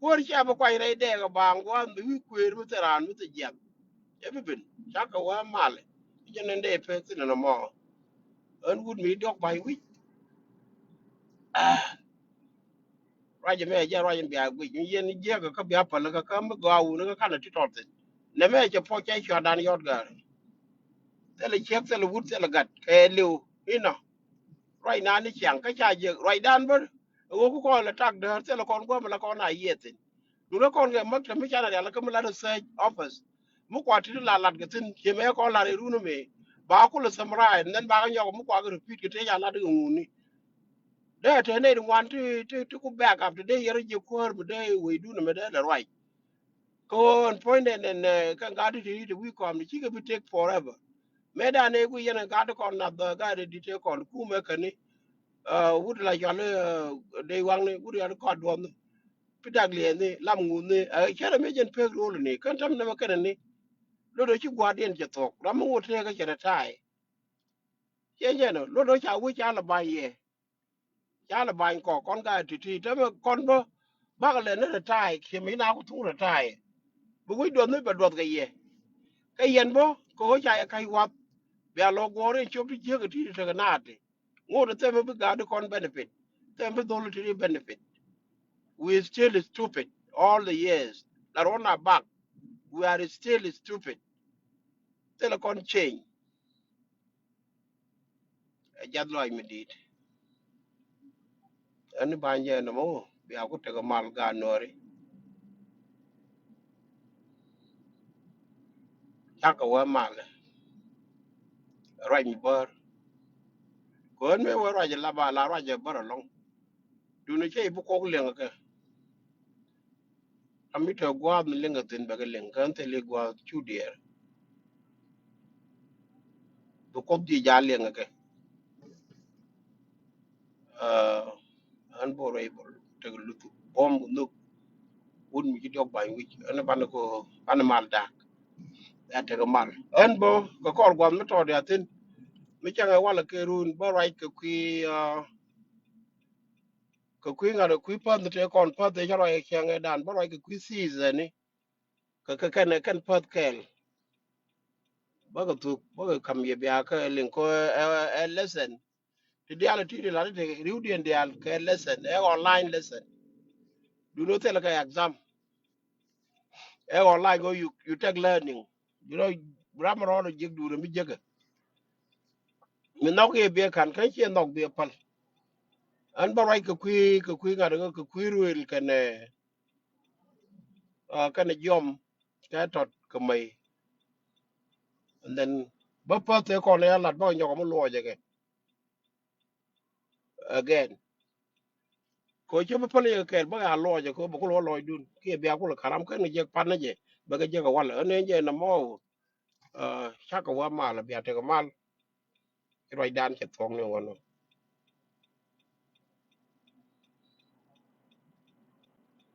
Kuäär cia bi kuany rɛy dɛɛk ɛ baaŋ gua̱a̱th mi wi̱i̱ kuëër mi thil raan mi thil jiath. Ɛ bi ben cakɛ wä malɛ. Jɛn ɛn dee pek thin ɛn ɛmɔ. Ɣän wut mi diɔk ba̱ny wi̱c. Ruac ɛmɛ jɛ ruac ɛn bia guic mi yɛn jiäk kä bia päl kä kä mi gɔaa wun kä kanɛ ti tɔt thin. Nɛmɛ cɛ puɔc cɛ cua̱rdan yɔt gäär. Thilɛ ciek thilɛ wut thilɛ gat kɛ liw inɔ. Ruacdan ni ciaŋ kä ca jiɛk ruacdan bä. Ɛ ɣöö ku kɔn lɛ tak däär thilɛ kɔn guäm la kɔn a yiɛth thin. Duŋdɛ kɔn kɛ maktab mi canɛ rial kä mi lat research office. Mi kua tit la lat kɛ thin ciɛ mɛ kɔn lat rɛ run mi ba kulɛ summarize and then ba kɛ nyɔk mi kua kɛ repeat kɛ tëë ca lat kɛ ŋuni. Dee te nɛy ti ŋuan ti ti ti ku back up ti dee yɛr jiɛ kuäär mi dee wecdun mi dee lɛ ruac. Kɛ ɣöö ɛn puɔ̱nydɛ nɛn kɛn gat ti ti ti wi̱i̱ kɔm ti cikɛ bi take forever. Mëëdan ëë ku yɛn gat ti kɔn nath gat ti ti kɔn kumɛ käni. Wut la cɔl dee waŋni wut yɔl kɔt duɔthni. Pi dak liɛɛthni lam ŋuthni cärɛ mi jɛn pek rol ni kän täm nɛmɛ kɛnɛ ni. Lot ɔ ci gua̱a̱rdiɛn cɛ thuɔ̱k ram mi ŋot tëëkä cɛ rɛ ta̱a̱y. Ciɛ jɛn ɔ lot ɔ ca wec ca lɛ ba̱ny yɛ. Ca lɛ ba̱ny kɔ kɔn ka ti̱ti̱ tämɛ kɔn bä. Bakɛ lɛ ni rɛ ta̱a̱y kiɛ mi na ku thuŋ rɛ ta̱a̱y. Bi wec duɔth ni bɛ duɔth kɛ yɛ. Kɛ yɛn bä kɛ ɣöö ca yɛ ka̱c wath. Bia lɔ guɔ̱ɔ̱r in cop ti jiäk ɛ ti̱ti̱ tekɛ naat ti ŋot ɛ thɛmɛ bi ga̱a̱di kɔn benefit. Thɛmɛ bi dhol ti ri benefit. We still stupid all the years. La ruɔn na bak. We are still stupid. Thilɛ kɔn change. Ɛ jath lɔc mi di̱i̱t. Ɛn ni ba̱ny jɛ nɔmɔ bia ku tekɛ mal gaat nuɔri. Cakɛ wee mal ruac mi bär. Kɛ ɣän mëë wee ruac la ba la ruac ɛ bär ɛlɔ̱ŋ. Duundɛ cä i̱ bi kuɔk liɛŋ kɛ. Ram mi te gua̱a̱th mi liŋ kɛ thi̱n bɛ kɛ liŋ kɛ ɣän thil i̱ gua̱a̱th cu diɛɛr. Bi kuɔth ji̱ ja̱ liɛŋ kɛ. Ɣän bä rɛy bä tek luth buɔ̱m nhök. Wut mi ci diɔk bany wi̱c ɣän banɛ ko banɛ mal dak. Ya tek mal ɣän bä kɛ kɔr gua̱th mi tɔɔt ya thi̱n. Mi cäŋɛ walɛ kɛ run bä ruac kɛ kui̱ kɛ kui̱ ŋa̱t kɛ kui̱ päth ni tëë kɔn päth tëë cä ruac kɛ cäŋɛ dan bä ruac kɛ kui̱ thi̱i̱th ɛni. Kɛ kɛ kɛn kɛn päth kɛɛl. Bä kɛ thuk bä kɛ ka̱m yɛ bia kɛ liŋ ko ɛ lesson. Ti diaal ti ti lat ti riwdiɛn diaal kɛ lesson ɛ online lesson. Duno thil kɛ exam ɛ online ko you, you take learning. You know, ram rɔɔd jiɛk duun mi jiɛkɛ. Mi nhɔk yɛ biɛ ka̱n kä ciɛ nhɔk biɛ päl. Ɣän bä ruac kɛ kui̱ kɛ kui̱ ŋa̱t kɛ kui̱ ruëël kɛnɛ kɛnɛ jiɔm kɛ tɔt kɛ mɛy. And then bä päth tëë kɔn ya lat bä kɛ nyɔk mi luɔcɛ kɛ again. Ko cä bä päl yɛ kɛɛl bä ya luɔcɛ ko bä kul wä lɔcdun kiɛ bia kul karam kɛn kɛ jek pan ni jɛ bä kɛ jek a wal ɣän ɛn jɛ na mɔɔw. Cakɛ wä mal bia tek mal. Ci ruacdan cɛ thuɔ̱k ni ɣän.